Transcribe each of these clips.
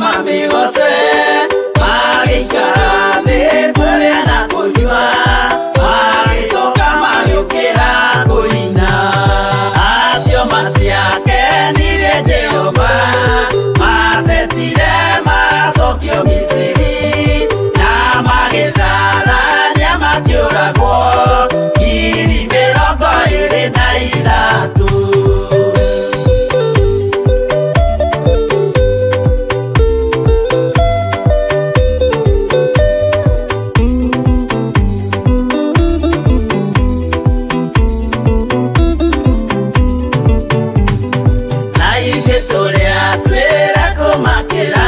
Mamigose, magĩikara thĩ kũrĩa na kũnyua, magĩcoka magĩũkĩra kũina. Acio matiakenirie Jehova, matetire macokio Misiri, na magĩtharania makĩũragwo 23,000. Na ithuĩ tũrĩa twĩra kũmakĩra,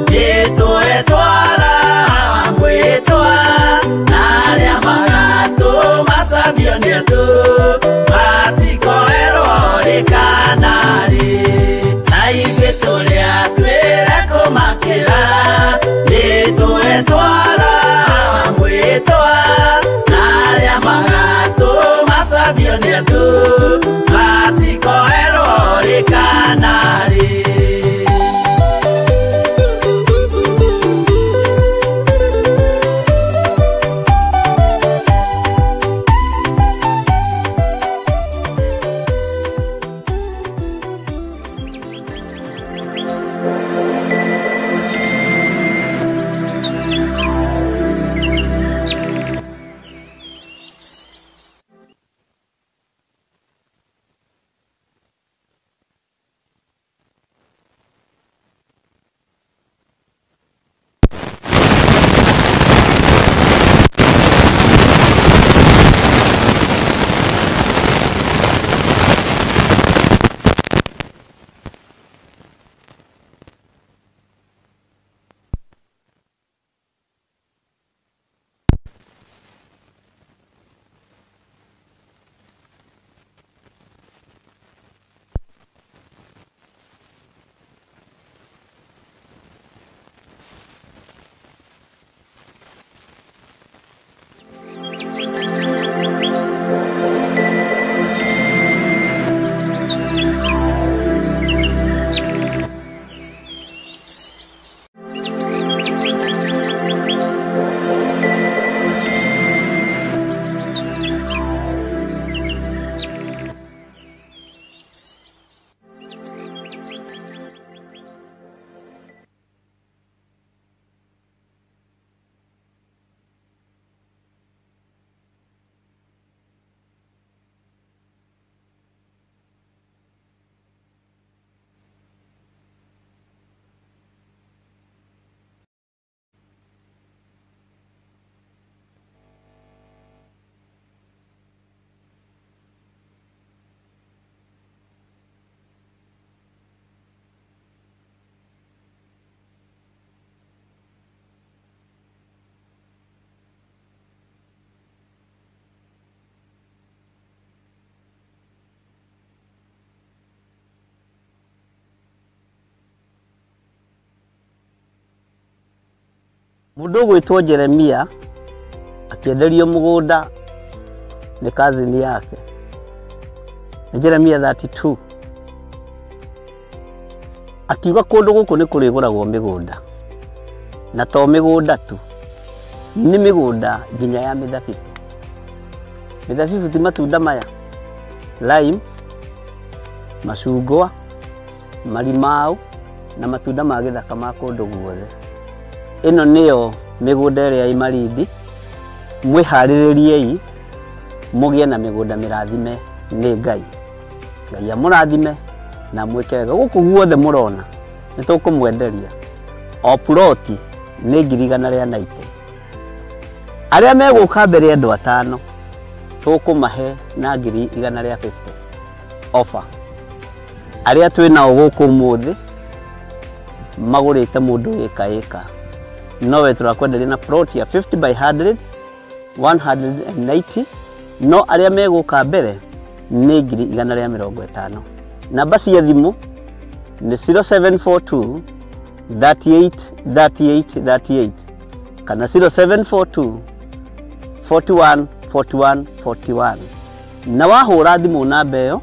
nĩtwetwara mwĩtwa, na arĩa magatũmacambio nĩ andũ, matikoerwo rĩ kana rĩ. Na ithuĩ tũrĩa twĩra kũmakĩra, nĩtwetwara mwĩtwa, na arĩa magatũmacambio nĩ andũ, matikoerwo rĩ kana rĩ. Mũndũ ũgwĩtwo Jeremia akĩenderio mũgũnda nĩ cousin yake. Nĩ Jeremia 32. Akiuga kũndũ gũkũ nĩ kũrĩgũragwo mĩgũnda, na to mĩgũnda tu, nĩ mĩgũnda nginya ya mĩthabibũ. Mĩthabibũ ti matunda maya, lime, macungwa, marimau na matunda ma gĩthaka ma kũndũ guothe. Ĩno nĩyo mĩgũnda ĩrĩa ĩ Malindi. Mwĩharĩrĩriei mũgĩe na mĩgũnda mĩrathime nĩ Ngai. Ngai amũrathime na mwĩke wega. Gũkũ guothe mũrona nĩ tũkũmwenderia o ploti nĩ 190,000. Arĩa megũka mbere andũ 5 tũkũmahe na 150,000 offer. Arĩa twĩ nao gũkũ ũmũthĩ magũrĩte mũndũ ĩka ĩka, nowe tũrakwenderia na plot ya 50 by 100 190, no arĩa megũka mbere nĩ 150,000. Namba cia thimũ nĩ 0742 38 38 38 kana 0742 41 41 41. Na wahũra thimũ namba ĩyo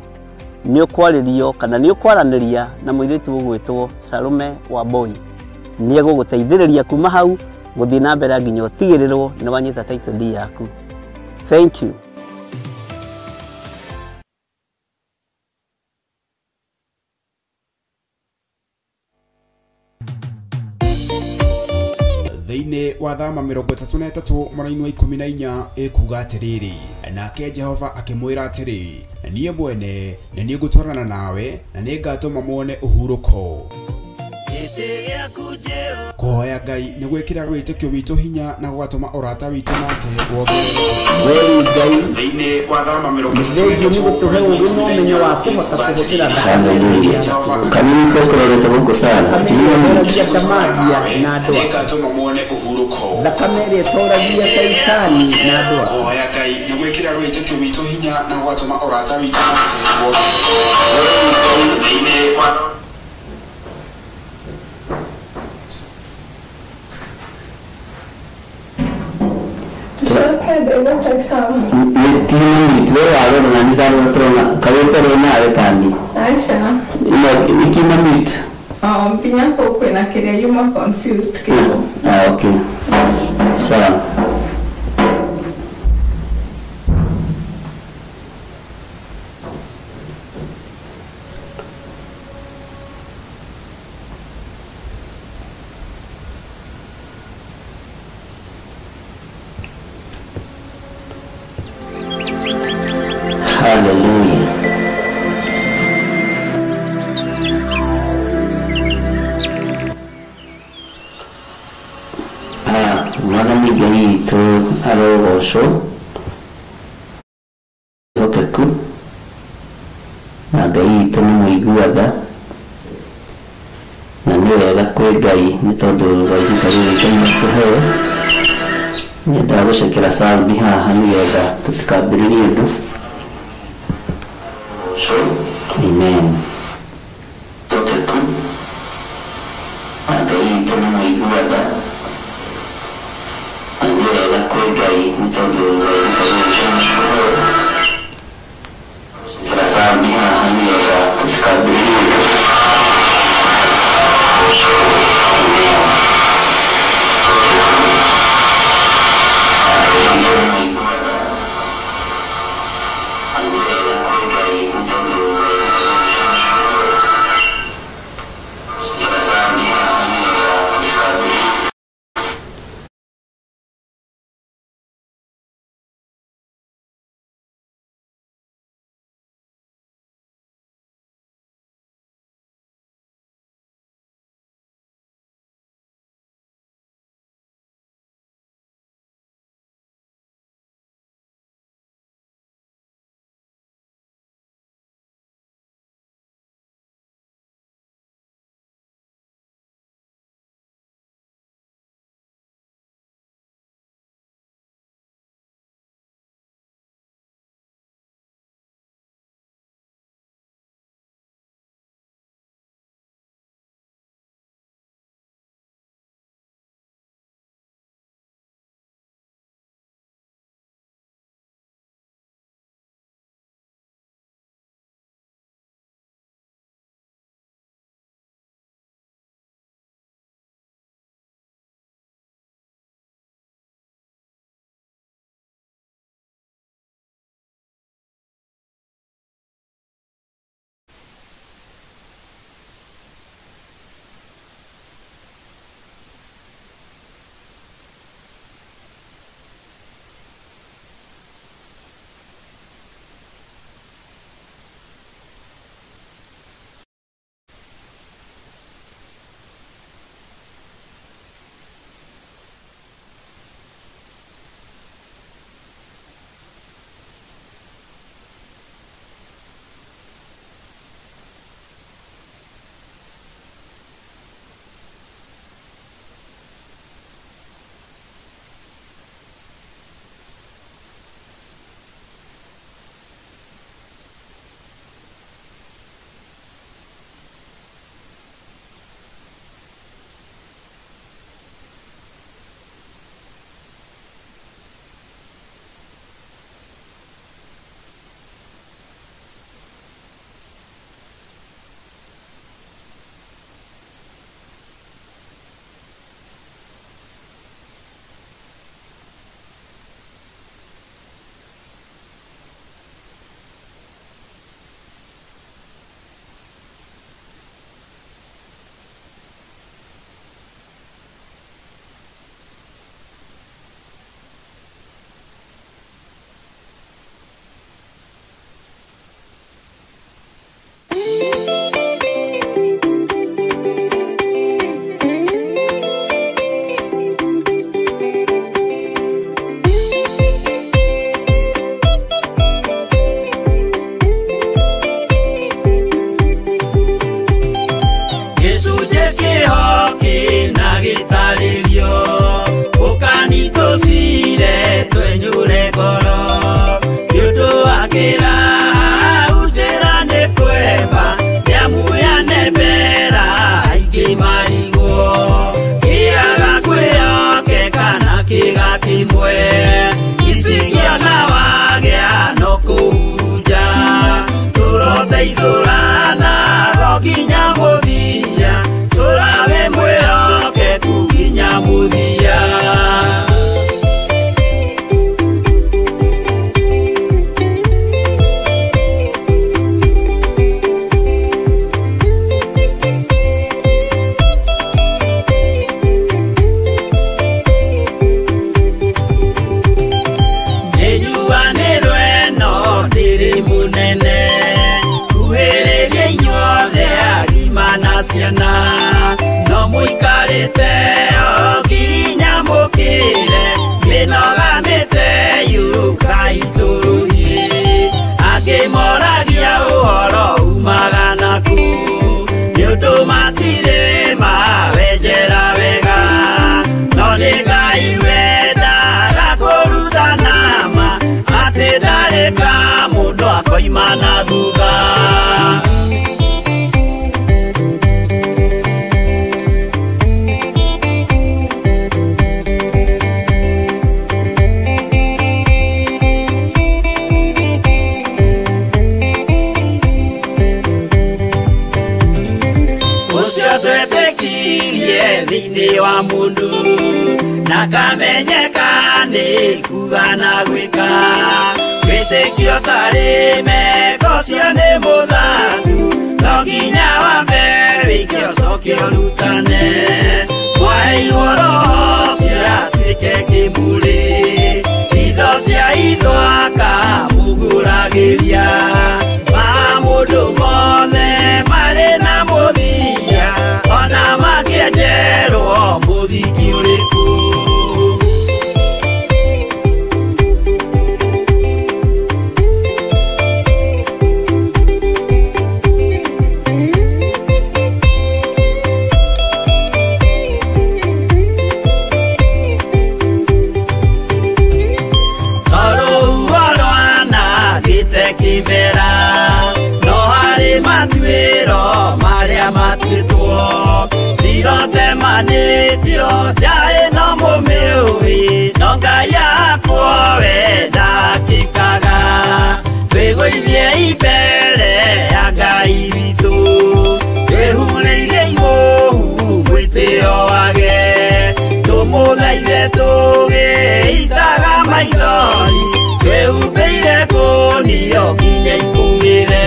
nĩ ũkwarĩrio kana nĩ ũkwaranĩria na mũirĩtu ũgwĩtwo Salome Wambui. Nĩ egũgũteithĩrĩria kuma hau gũthiĩ na mbere nginya ũtigĩrĩrwo nĩ wanyita title deed yaku. Thank you. Thĩinĩ wa thama 33 mwena-inĩ wa 14 ĩkuga atĩrĩrĩ, nake Jehova akĩmwĩra atĩrĩ, niĩ mwene nĩ niĩ ngũtwarana nawe na nĩngatũma muone ũhurũko. Kũhoya Ngai nĩ gwĩkĩra wĩtĩkio witũ hinya na gũgatũma ũrata witũ nake wongerereke. Thĩinĩ wa thama 33 mwena-inĩ wa 14 ĩkuga atĩrĩrĩ, Kamini tũrorete gũkũ sana. Nĩngatũma muone ũhurũko. Thakame ĩrĩa ĩtoragia Caitani na andũ ake. Kũhoya Ngai nĩ gwĩkĩra wĩtĩkio witũ hinya na gũgatũma ũrata witũ nake wongerereke. Thĩinĩ wa Nginya kũu kwĩna kĩrĩa yuma confused kĩo. Okay. Sawa. Hallelujah. Mwathani Ngai witũ arogocwo hokeku na Ngai witũ nĩ mũigua tha na nĩ wega kwĩ Ngai nĩ tondũ wa ihinda rĩrĩ Ngai atũhe. Nyendaga gũcekera sound haha nĩgetha tũtikambĩrĩrie ũndũ. Amen. Hokeku na Ngai witũ nĩ mũigua tha na nĩ wega kwĩ Ngai nĩ tondũ wa ihinda rĩrĩ Ngai atũhe. Gũcekera sound haha nĩgetha tũtikambĩrĩrie ũndũ. Gĩtuĩtwo kĩaga kwĩhokeka na kĩga kĩmwe icingĩona wagĩa no kũhurunja tũroteithũrana go nginya mũthia tũrage mwĩhokeku nginya mũthia. Ciana no mũikarĩte o nginya mũkĩre mĩnoga mĩte yũkai tũrũthiĩ angĩ moragia ũhoro umaga naku nĩ ũndũ matirĩ mawenjera wega no nĩ Ngai wendaga kũrutana ma atĩ ndarĩ ka mũndũ akoima na thutha. Thĩinĩ wa mũndũ na kamenyeka nĩ kuga na gwĩka wĩtĩkio tarĩ meko ũcio nĩ mũthatu no nginya wambe wĩke ũcoke ũrutane mwaheirwo roho ũcio atuĩke kĩmũrĩ itho cia itho akamũgũragĩria ma mũndũ mothe marĩ na mũthia ona makĩenjerwo mũthingi ũrĩkũ. Tondũ rwanangĩte kĩmera no harĩ matuĩro marĩa matuĩtwo cirotemanĩtio njaĩ no mũmĩũĩ no Ngai akwo we ndakĩkaga twĩgũithie mbere ya Ngai witũ twĩhurĩirie imũhu mwĩtĩo wage tũmũthaithe tũgĩitaga maithori twĩhumbĩire kũnio nginya ikũmĩre.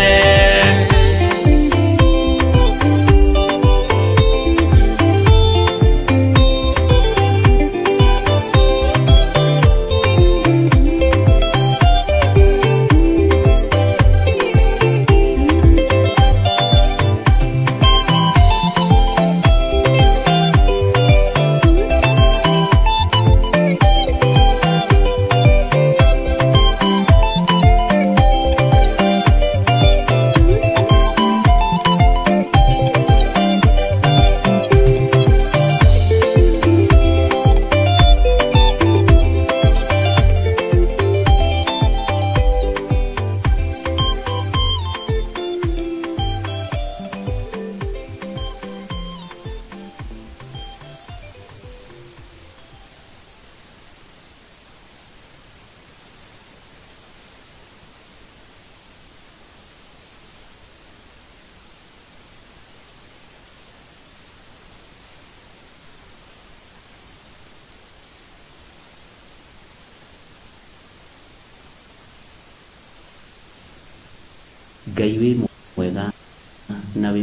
Ngai wĩ mwega na wĩ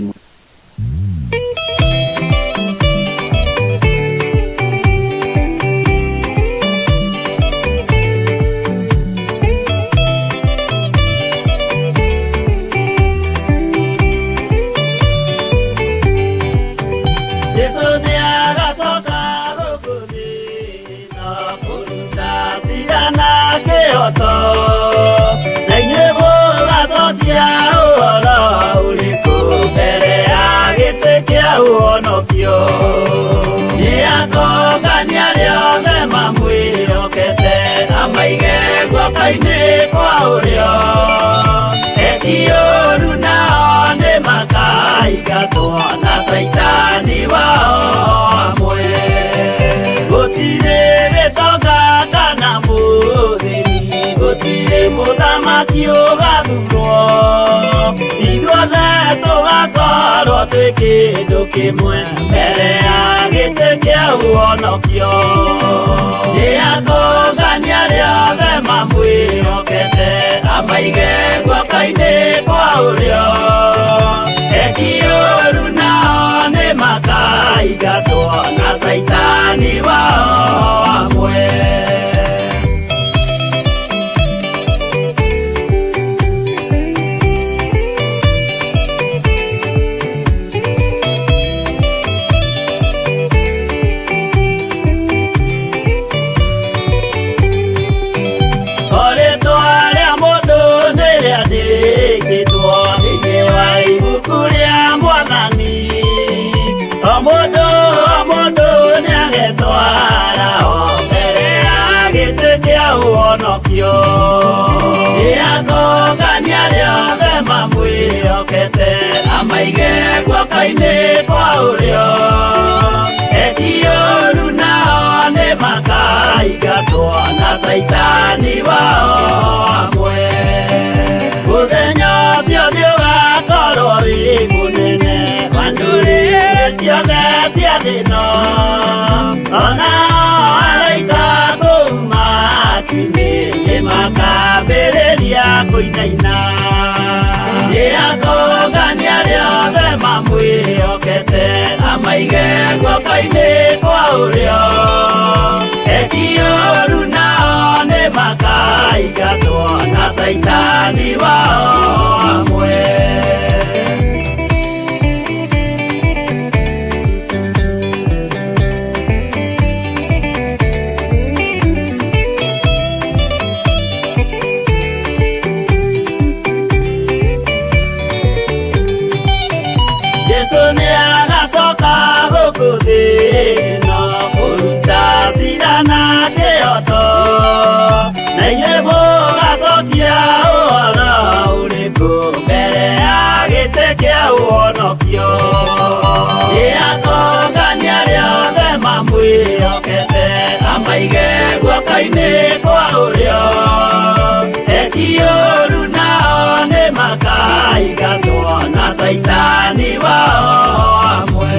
Jesu nĩagacoka gũkũ thĩ no kũruta cira na kĩhooto na inyuĩ mũgacokia ũhoro ũrĩkũ mbere ya gĩtĩ kĩa ũhonokio nĩakongania arĩa othe mamwĩhokete amaige guoko-inĩ kwa ũrĩo eki ũũru nao nĩmakaingatwo na Saitani wao mwaki ũgathurwo ithuothe tũgakorwo twĩ kĩndũ kĩmwe mbere ya gĩtĩ kĩa ũhonokio nĩakũngania arĩa othe mamwĩhokete amaige guoko-inĩ kwa ũrĩo eki ũru nao nĩmakaingatwo na Saitani wao amwe. Ũhonokio nĩakũngania arĩa othe mamwĩhokete amaige guoko-inĩ kwa ũrĩo eki ũru nao nĩmakaingatwo na Saitani wao amwe. Mũthenya ũcio nĩũgakorwo wĩ mũnene wa ndũrĩrĩ ciothe cia thĩ ĩno ona araika kũu matu-inĩ nĩmakambĩrĩria kũinaina nĩakũngania arĩa othe mamwĩhokete amaige guoko-inĩ kwa ũrĩo eki ũru nao nĩmakaingatwo na Saitani wao amwe. Jesu nĩagacoka gũkũ thĩ ĩno kũruta cira na kĩhooto na inyuĩ mũgacokia ũhoro ũrĩkũ mbere ya gĩtĩ kĩa ũhonokio nĩakũngania arĩa othe mamwĩhokete amaige guoko-inĩ kwa ũrĩo eki ũru nao nĩmakaingatwo na Saitani wao amwe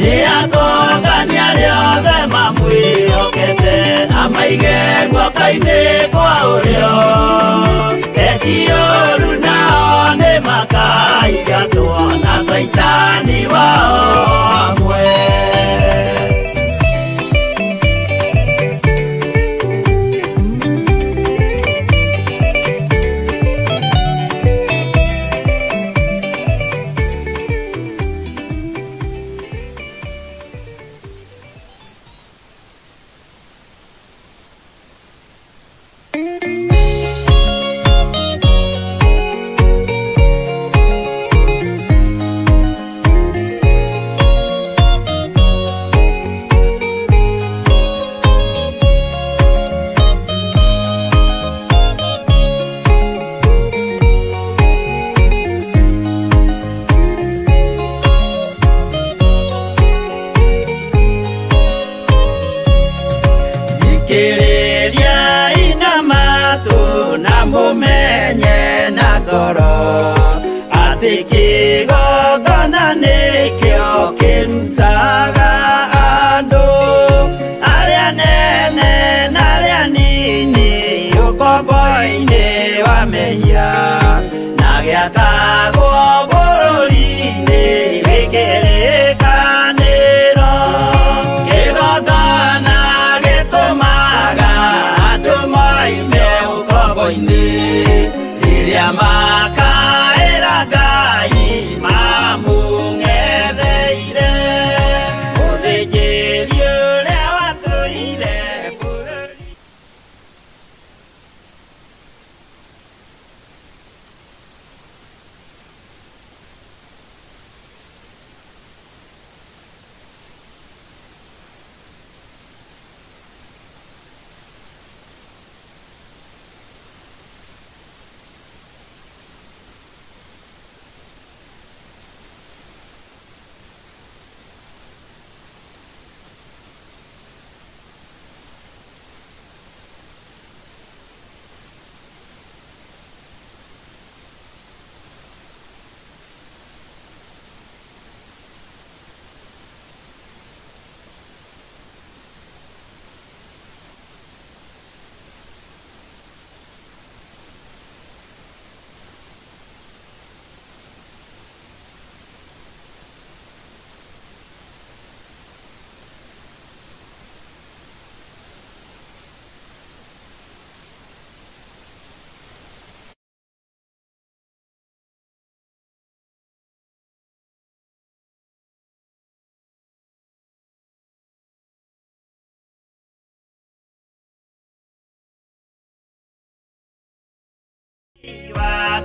nĩakũngania arĩa othe mamwĩhokete amaige guoko-inĩ kwa ũrĩo eki ũru nao nĩmakaingatwo na Saitani wao amwe. Atĩ kĩgongona nĩkĩo kĩrutaga andũ arĩa nene na arĩa nini ũkombo-inĩ wa mehia na gĩakagwo bũrũri-inĩ wĩ kĩrĩkanĩro. Kĩgongona gĩtũmaga andũ moime ũkombo-inĩ rĩrĩa makaĩra Ngai mamũng'etheire.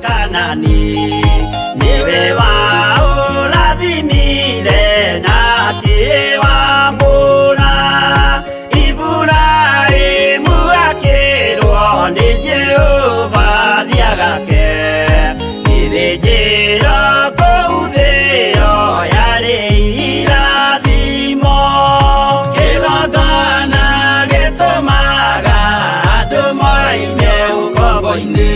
Kanani niwe waũrathimire na akĩwamũra Iburahĩmu akĩrwo nĩ Jehova thiagake gĩthĩnjĩro kũu thĩo yarĩ irathimo kĩgongona gĩtũmaga andũ moime ũkombo-inĩ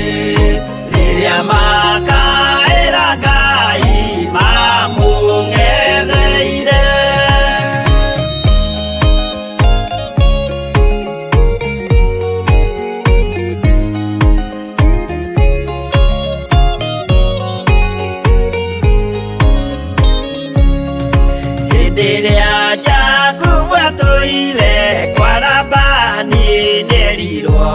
rĩrĩa makaĩra Ngai mamũng'etheire. Hĩndĩ ĩrĩa Jakubu atũire kwa Labani nĩerirwo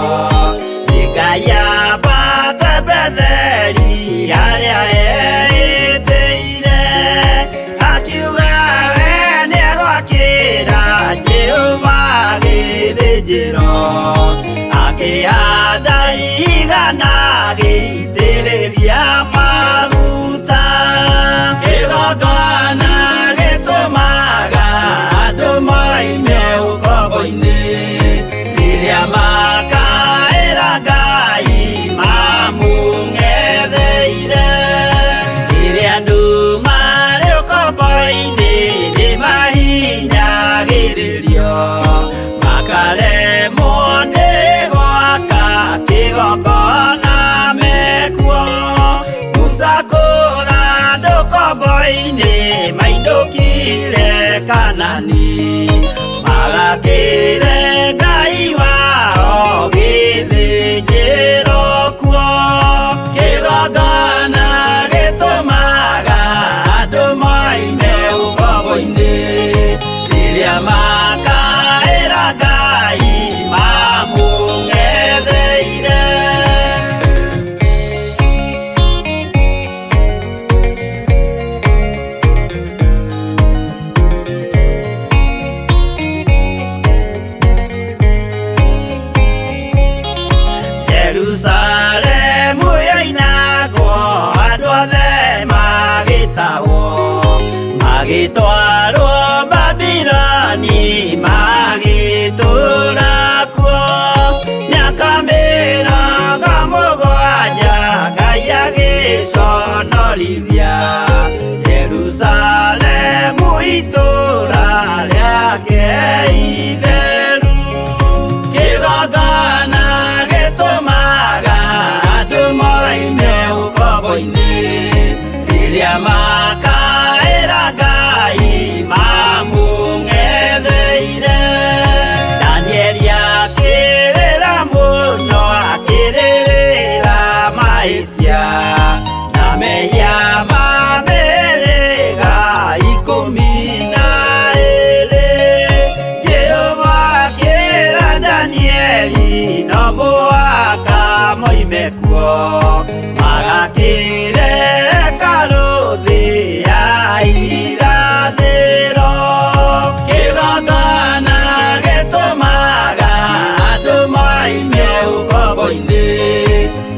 nĩ Ngai ambate Betheli harĩa eĩtĩire akiuga we nĩegwakĩra Jehova gĩthĩnjĩro akĩhanda igana agĩitĩrĩria maguta kĩgongona gĩtũmaga andũ moime ũkombo-inĩ rĩrĩa makaĩra Ngai mamũng'etheire rĩrĩa andũ marĩ ũkombo-inĩ nĩmahinyagĩrĩrio makaremwo nĩ gwaka kĩgongona mekuo Musa kũra andũ ũkombo-inĩ mainũkire Kanani magakĩre Ngai wao gĩthĩnjĩro kuo kĩgongona gĩtũmaga andũ moime ũkombo-inĩ rĩrĩa makaĩra Ngai mamũng'etheire. Jerusalemu yoinagwo andũ othe magĩtahwo magĩtwarwo Babiloni magĩtũũra kuo mĩaka 70 Ngai agĩconorithia Jerusalemu itũũra rĩake itheru kĩgongona gĩtũmaga andũ moime ũkombo-inĩ rĩrĩa makaĩra Ngai mamũng'etheire Danieli akĩrĩra mũno akĩrĩrĩra mahĩtia na mehia ma mĩhĩrĩga 12 Jehova akĩra Danieli no mũhaka moime kuo magakĩre hekarũ thĩ ya irathĩro kĩgongona gĩtũmaga andũ moime ũkombo-inĩ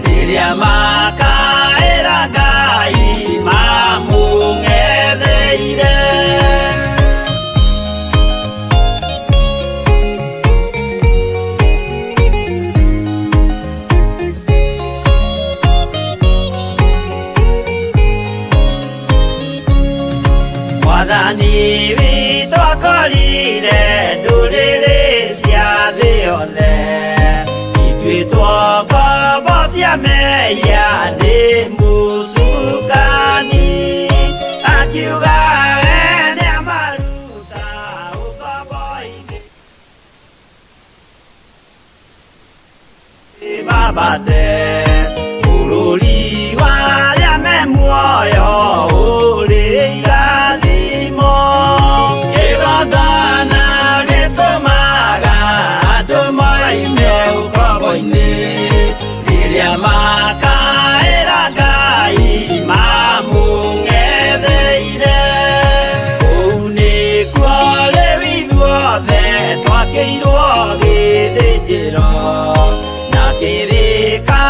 rĩrĩa makaĩra Ngai mamũng'etheire. Mwathani witũ akorire ndũrĩrĩ cia thĩ yothe ituĩtwo ngombo cia mehia nĩ mũcukani akiuga we nĩamaruta ũkombo-inĩ mabate bũrũri wa arĩa me muoyo ũrĩ irathimo kĩgongona gĩtũmaga andũ moime ũkombo-inĩ rĩrĩa makaĩra Ngai mamũng'etheire kũu nĩkuo rĩu ithuothe twakĩirwo gĩthĩnjĩro na kĩrĩka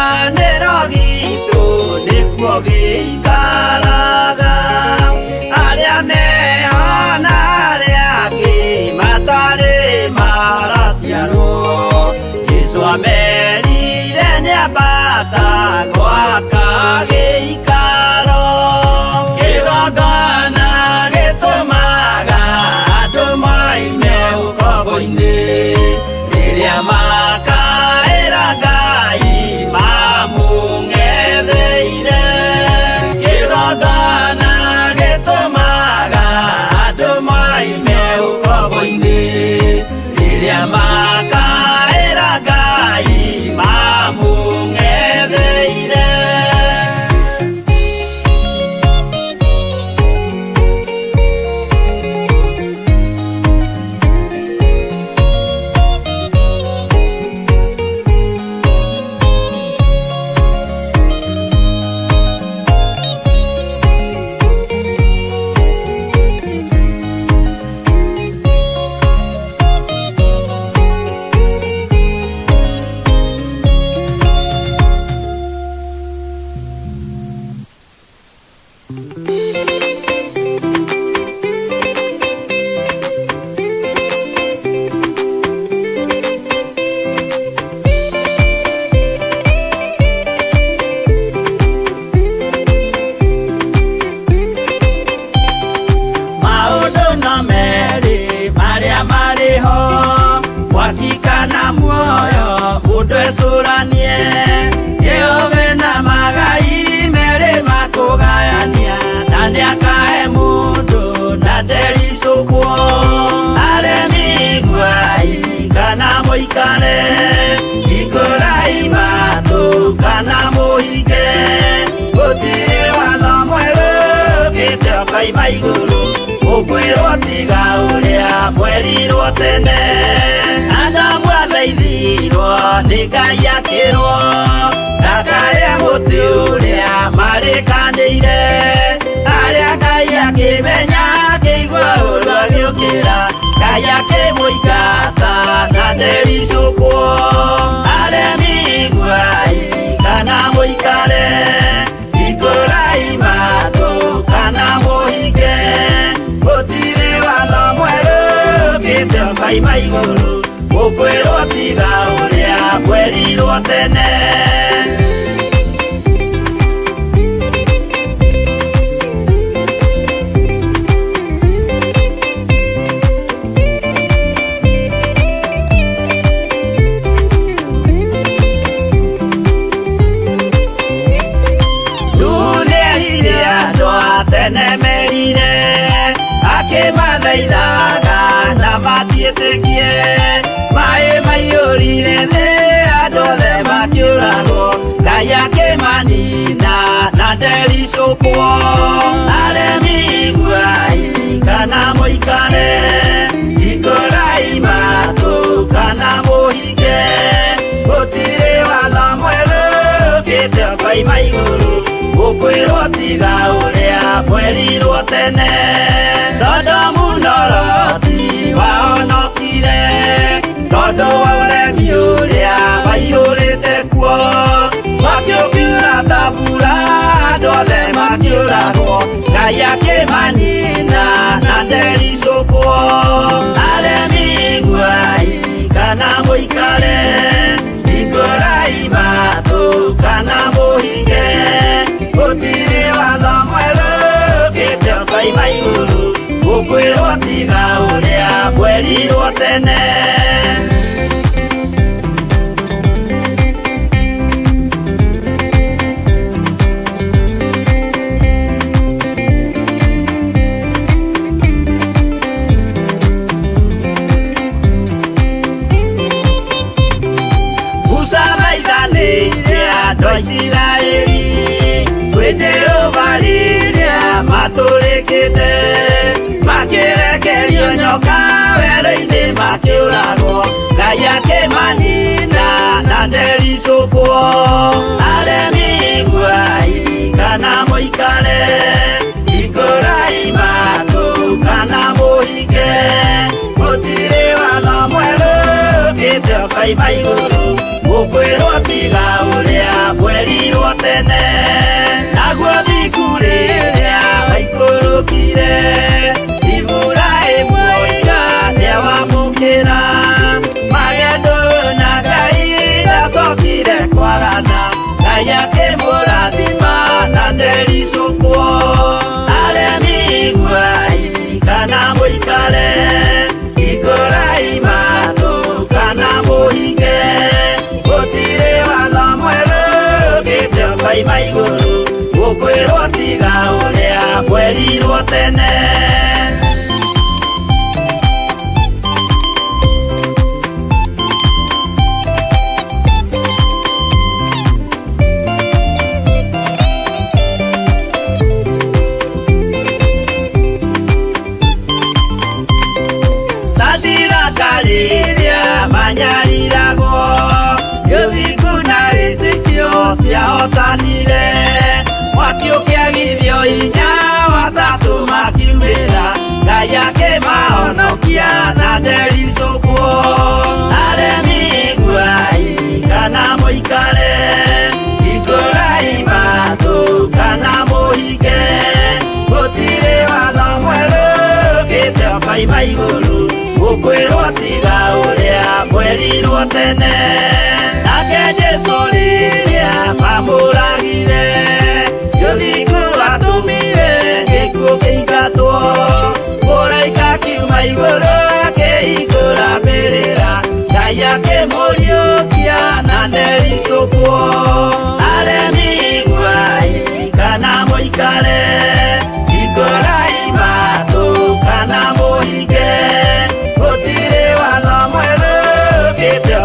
mũikare Hingũrai matũ kana mũhinge Gũtirĩ watho mwerũ ũkĩte ũkoima igũrũ Mũkwĩrwo tiga ũrĩa mwerirwo tene Adamu athaithirwo nĩ Ngai akĩrwo Ndakarĩe mũtĩ ũrĩa marĩkanĩire Arĩa Ngai akĩmenya akĩigua ũũru agĩũkĩra Ngai akĩmũingata na ndericũkwo Aremi iguai kana mũikare Hingũrai matũ kana mũhinge Gũtirĩ watho mwerũ ũkĩte ũkoima igũrũ Mũkwĩrwo tiga ũrĩa mwerirwo tene Akĩmathaithaga na matiĩtĩkie Maĩ maiyũrire thĩ andũ othe makĩũragwo Ngai akĩmanina na ndericũkwo Aremi iguai kana mũikare Hingũrai matũ kana mũhinge Gũtirĩ watho mwerũ ũkĩte ũkoima igũrũ Mũkwĩrwo tiga ũrĩa mwerirwo tene Sodomu na Loti wahonokire Tondũ wa ũremi ũrĩa waiyũrĩte kuo Mwaki ũkiura ta mbura andũ othe makĩũragwo Ngai akĩmanina na ndericũkwo Aremi iguai kana mũikare Hingũrai matũ kana mũhinge Gũtirĩ watho mwerũ ũkĩte ũkoima igũrũ Mũkwĩrwo tiga ũrĩa mwerirwo tene Musa athaithanĩire andũ a Isiraeli kwĩ Jehova rĩrĩa matũrĩkĩte Makĩrekerio nyoka werũ-inĩ makĩũragwo Ngai akĩmanina na ndericũkwo Aremi iguai kana mũikare Hingũrai matũ kana mũhinge Gũtirĩ watho mwerũ ũkĩte ũkoima igũrũ Mũkwĩrwo tiga ũrĩa mwerirwo tene Naguo thingu rĩrĩa waikũrũkire Iburahĩmu oiga nĩawamũkĩra Magendo na Ngai ndacokire kwagana Ngai akĩmũrathima na ndericũkwo Aremi iguai kana mũikare Hingũrai matũ kana mũhinge Gũtirĩ watho mwerũ ũkĩte ũkoima igũrũ Mũkwĩrwo tiga ũrĩa mwerirwo tene Sadiraka rĩrĩa manyariragwo Gĩthingu na wĩtĩkio ciahotanire Mwaki ũkĩagithio hinya watatũ makiumĩra Ngai akĩmahonokia na ndericũkwo Aremi iguai kana mũikare Hingũrai matũ kana mũhinge Gũtirĩ watho mwerũ ũkĩte ũkoima igũrũ Mũkwĩrwo tiga ũrĩa mwerirwo tene Nake Jesũ rĩrĩa mamũragire Gĩthingu atũmire gĩkuũ kĩingatwo Mũraika akiuma igũrũ akĩhingũra mbĩrĩra Ngai akĩmũriũkia na ndericũkwo Aremi iguai kana mũikare Hingũrai matũ kana mũhinge Gũtirĩ watho mwerũ ũkĩte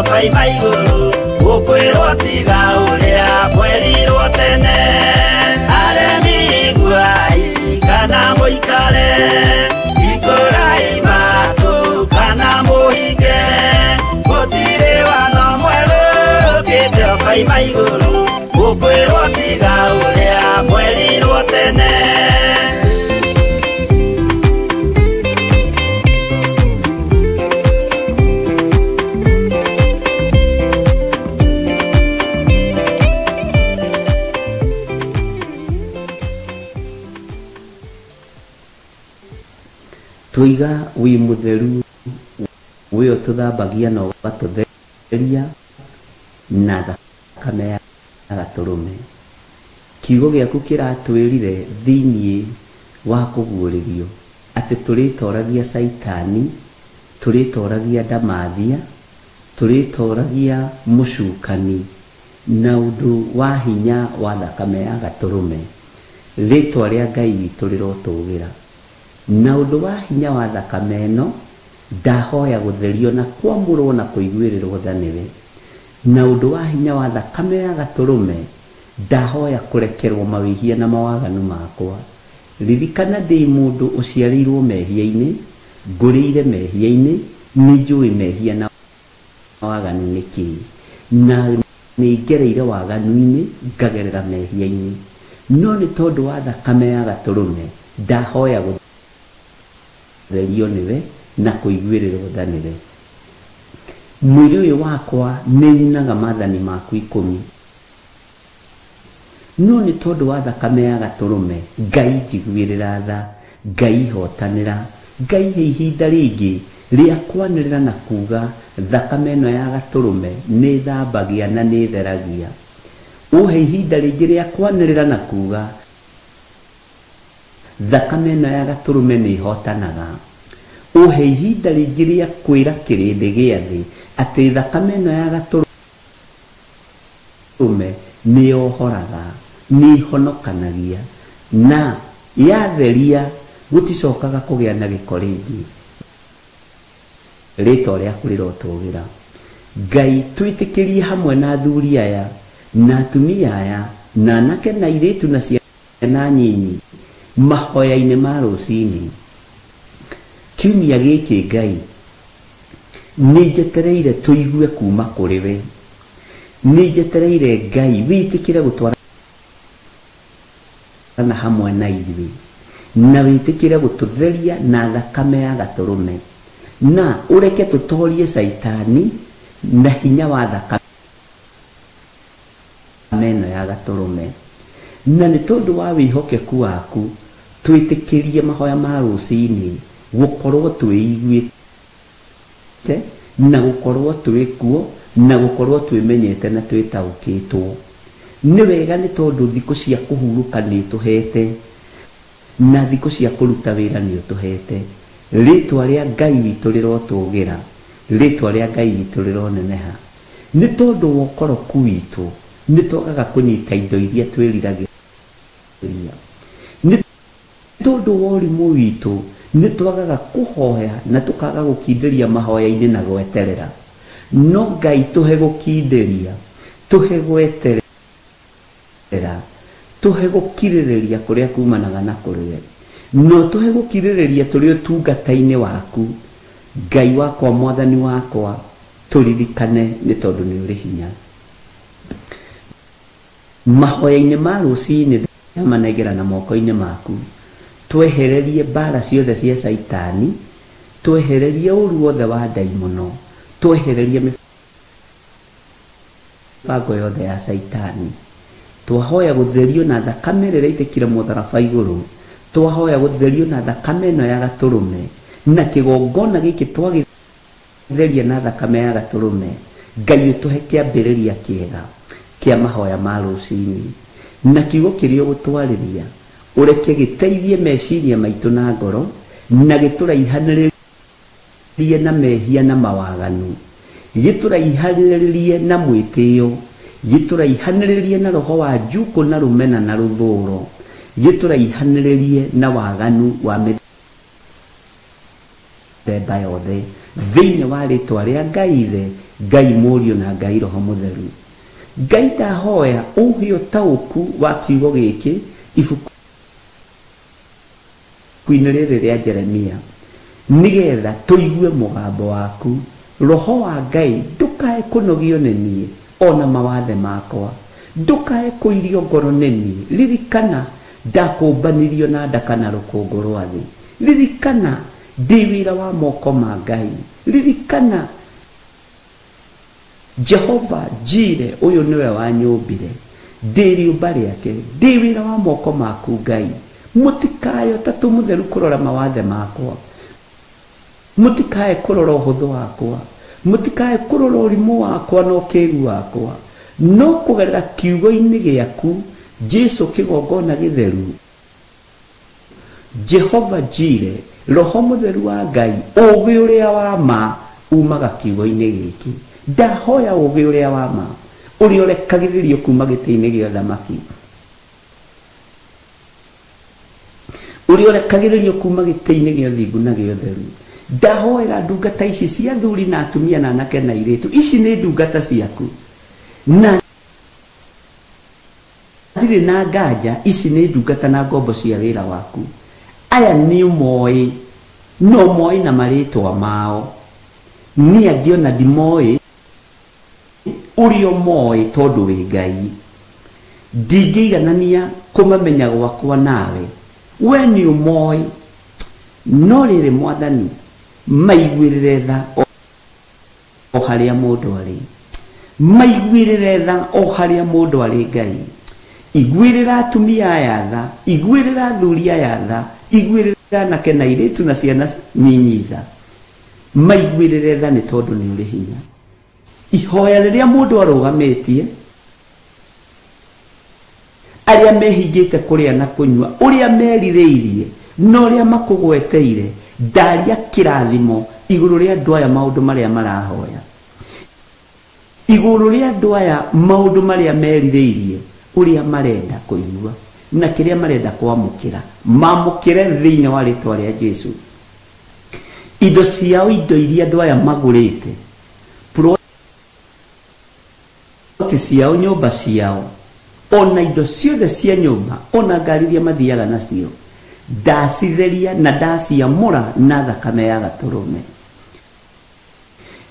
Maima igũrũ gũkwĩrwo tiga ũrĩa mwerirwo tene. Twiga wi mutheru we ũtũthambagia na ũgatũtheria na thakame ya gatũrũme. Kiugo gĩaku kĩratwĩrire thĩiniĩ wa kũguũrĩrio atĩ tũrĩtoragia Caitani, tũrĩtoragia ndamathia, tũrĩtoragia mũcukani na ũndũ wa hinya wa thakame ya gatũrũme. Rĩtwa rĩa Ngai witũ rĩrotũgĩra. Na ũndũ wa hinya wa thakame ĩno ndahoya gũtherio na kwamũrwo na kũiguĩrĩrwo tha nĩwe. Na ũndũ wa hinya wa thakame ya gatũrũme ndahoya kũrekerwo mawĩhia na mawaganu makwa. Ririkana ndĩ mũndũ ũciarĩirwo mehia-inĩ, ngũrĩire mehia-inĩ, nĩnjũĩ mehia na waganu nĩ kĩĩ, na nĩngereire waganu-inĩ ngagerera mehia-inĩ. No nĩ tondũ wa thakame ya gatũrũme ndahoya gũtherio nĩwe na kũiguĩrĩrwo tha nĩwe. Mwĩrĩ ũyũ wakwa nĩunaga maathani maku 10, no nĩ tondũ wa thakame ya gatũrũme Ngai njiguĩrĩra tha, Ngai hotanĩra, Ngai he ihinda rĩngĩ rĩa kwanĩrĩra na kuga thakame ĩno ya gatũrũme nĩ thambagia na nĩ theragia. Ũhe ihinda rĩngĩ rĩa kwanĩrĩra na kuga thakame ĩno ya gatũrũme nĩ hotanaga. Ũhe ihinda rĩngĩ rĩa kwĩra kĩrĩndĩ gĩa thĩ atĩ thakame ĩno ya gatũrũme nĩ yohoraga, nĩ ĩhonokanagia, na yatheria gũticokaga kũgĩa na gĩko rĩngĩ. Rĩtwa rĩaku rĩrotũgĩra. Ngai twĩtĩkĩrie hamwe na athuri aya na atumia aya na anake na airĩtu na ciana nyinyi mahoya-inĩ ma rũcinĩ. Kiumia gĩkĩ Ngai nĩ njetereire tũigue kuma kũrĩ we. Nĩ njetereire Ngai wĩtĩkĩre gũtwarana hamwe na ithuĩ, na wĩtĩkĩre gũtũtheria na thakame ya gatũrũme, na ũreke tũtorie Caitani na hinya wa thakame ĩno ya gatũrũme. Na nĩ tondũ wa wĩhokeku waku twĩtĩkĩrie mahoya ma rũcinĩ gũkorwo twĩiguĩte na gũkorwo twĩkuo na gũkorwo twĩmenyete na twĩtaũkĩtwo. Nĩ wega nĩ tondũ thikũ cia kũhurũka nĩ ũtũhete na thikũ cia kũruta wĩra nĩ ũtũhete. Rĩtwa rĩa Ngai witũ rĩrotũgĩra, rĩtwa rĩa Ngai witũ rĩroneneha. Nĩ tondũ wa ũkoroku witũ nĩ twagaga kũnyita indo iria twĩriragĩria. Nĩ tondũ wa ũrimũ witũ nĩ twagaga kũhoya na tũkaga gũkindĩria mahoya-inĩ na gweterera. No Ngai tũhe gũkindĩria, tũhe gweterera, tũhe gũkirĩrĩria kũrĩa kumanaga na kũrĩ we. No tũhe gũkirĩrĩria tũrĩ ũtungata-inĩ waku. Ngai wakwa, Mwathani wakwa, tũririkane nĩ tondũ nĩ ũrĩ hinya. Mahoya-inĩ ma rũcinĩ ndamanengera na moko-inĩ maku. Twehererie mbara ciothe cia Caitani, twehererie ũru wothe wa ndaimono, twehererie mĩbango yothe ya Caitani. Twahoya gũtherio na thakame ĩrĩa ĩitĩkire mũtharaba igũrũ, twahoya gũtherio na thakame ĩno ya gatũrũme, na kĩgongona gĩkĩ twagĩtheria na thakame ya gatũrũme. Ngai ũtũhe kĩambĩrĩria kĩega kĩa mahoya ma rũcinĩ, na kiugo kĩrĩa ũgũtwarĩria ũreke gĩteithie meciria maitũ na ngoro, na gĩtũraihanĩrĩrie na mehia na mawaganu, gĩtũraihanĩrĩrie na mwĩtĩo, gĩtũraihanĩrĩrie na roho wa njukũ na rũmena na rũthũro, gĩtũraihanĩrĩrie na waganu wa mĩthemba yothe, thĩinĩ wa rĩtwa rĩa Ngai Ithe, Ngai Mũriũ na Ngai Roho Mũtheru. Ngai ndahoya ũhe ũtaũku wa kiugo gĩkĩ ibuku-inĩ rĩrĩ rĩa Jeremia, nĩgetha tũigue mũgambo waku. Roho wa Ngai ndũkae kũnogio nĩ niĩ, ona mawathe makwa. Ndukae kũirio ngoro nĩ niĩ. Ririkana ndakũmbanirio na ndaka na rũkũngũ rwa thĩ. Ririkana ndĩ wĩra wa moko ma Ngai. Ririkana Jehova Jire ũyũ nĩwe wanyũmbire, ndĩ rĩũmba rĩake, ndĩ wĩra wa moko maku Ngai. Mũtikae Ũtatũ Mũtheru kũrora mawathe makwa, mũtikae kũrora ũhũthũ wakwa, mũtikae kũrora ũrimũ wakwa na ũkĩgu wakwa, no kũgerera kiugo-inĩ gĩaku Jesu kĩgongona gĩtheru, Jehova Jire, Roho Mũtheru wa Ngai, ũũgĩ ũrĩa wa ma umaga kiugo-inĩ gĩkĩ. Ndahoya ũũgĩ ũrĩa wa ma ũrĩa ũrekagĩrĩrio kuma gĩtĩ-inĩ gĩa ũthamaki, ũrĩa ũrekagĩrĩrio kuma gĩtĩ-inĩ gĩa ũthingu na gĩa ũtheru. Ndahoera ndungata ici cia athuri na atumia na anake na airĩtu, ici nĩ ndungata ciaku na ndirĩ na nganja, ici nĩ ndungata na ngombo cia wĩra waku. Aya nĩ ũmoĩ, no moĩ na marĩtwa mao, niĩ angĩ ona ndimoĩ ũrĩa ũmoĩ tondũ wĩ Ngai. Ndingĩiganania kũmamenya gwakwa nawe, we nĩ ũmoĩ. No rĩrĩ Mwathani, maiguĩrĩre tha o harĩa mũndũ arĩ, maiguĩrĩre tha o harĩa mũndũ arĩ. Ngai, iguĩrĩra atumia aya tha, iguĩrĩra athuri aya tha, iguĩrĩra anake na airĩtu na ciana nyinyi tha, maiguĩrĩre tha nĩ tondũ nĩ ũrĩ hinya. Ihoya rĩrĩa mũndũ arũgamĩtie, arĩa mehingĩte kũrĩa na kũnyua, ũrĩa merirĩirie na ũrĩa makũgweteire, ndaria kĩrathimo igũrũ rĩa andũ aya maũndũ marĩa marahoya, igũrũ rĩa andũ aya maũndũ marĩa merirĩirie, ũrĩa marenda kũigua na kĩrĩa marenda kwamũkĩra, mamũkĩre thĩinĩ wa rĩtwa rĩa Jesu. Indo ciao, indo iria andũ aya magũrĩte, ploti ciao, nyũmba ciao, ona indo ciothe cia nyũmba, ona ngari iria mathiaga nacio, ndacitheria na ndaciamũra na thakame ya gatũrũme.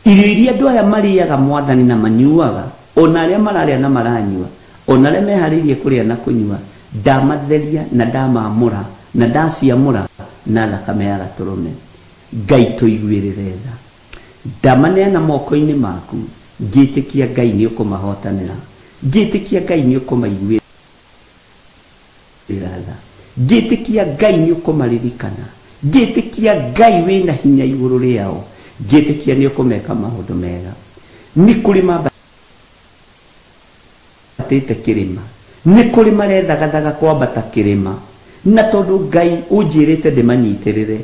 Irio iria andũ aya marĩaga Mwathani na manyuaga, ona arĩa mararĩa na maranyua, ona arĩa meharĩirie kũrĩa na kũnyua, ndamatheria na ndamamũra na ndaciamũra na thakame ya gatũrũme. Ngai tũiguĩrĩre tha, ndamaneana moko-inĩ maku, ngĩtĩkia Ngai nĩ ũkũmahotanĩra, ngĩtĩkia Ngai nĩ ũkũmaiguĩrĩra tha, ngĩtĩkia Ngai nĩ ũkũmaririkana, ngĩtĩkia Ngai wĩna hinya igũrũ rĩao, ngĩtĩkia nĩ ũkũmeka maũndũ mega. Nĩ kũrĩ mambatĩte kĩrĩma, nĩ kũrĩ marethagathaga kwambata kĩrĩma, na tondũ Ngai ũnjĩrĩte ndĩmanyitĩrĩre,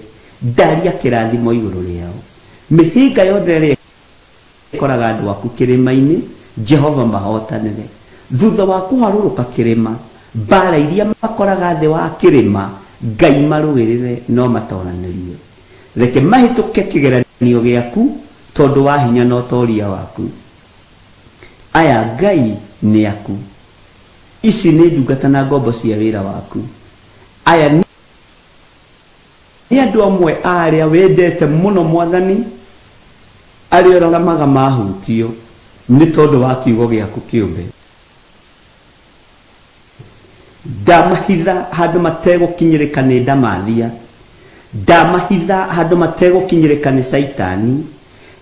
ndaria kĩrathimo igũrũ rĩao. Mĩhĩnga yothe ĩrĩa ĩkoraga andũ aku kĩrĩma-inĩ, Jehova mahotanĩre. Thutha wa kũharũrũka kĩrĩma, mbara iria makoraga thĩ wa kĩrĩma, Ngai marũĩrĩre no matoranĩrie. Reke mahĩtũke kĩgeranio gĩaku tondũ wa hinya na ũtoria waku. Aya Ngai nĩ aku, ici nĩ ndungata na ngombo cia wĩra waku. Aya nĩ andũ amwe a arĩa wendete mũno Mwathani, arĩa ũraramaga mahutio nĩ tondũ wa kiugo gĩaku kĩũmbe. Ndamahitha handũ mategũkinyĩrĩka nĩ ndamathia, ndamahitha handũ mategũkinyĩrĩka nĩ Caitani,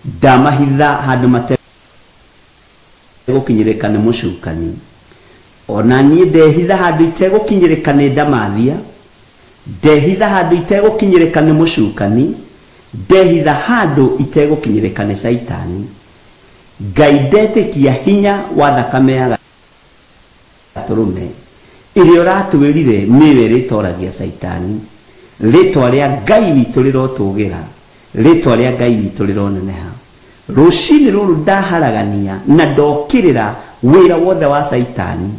ndamahitha handũ mategũkinyĩrĩka nĩ mũcukani. Ona niĩ ndehitha handũ itegũkinyĩrĩka nĩ ndamathia, ndehitha handũ itegũkinyĩrĩka nĩ mũcukani, ndehitha handũ itegũkinyĩrĩka nĩ Caitani. Ngai ndetĩkia hinya wa thakame ya gatũrũme ĩrĩa ũratwĩrire nĩwe ĩrĩtoragia Caitani. Rĩtwa rĩa Ngai witũ rĩrotũgĩra, rĩtwa rĩa Ngai witũ rĩroneneha. Rũcinĩ rũrũ ndaharagania na ndokĩrĩra wĩra wothe wa Caitani,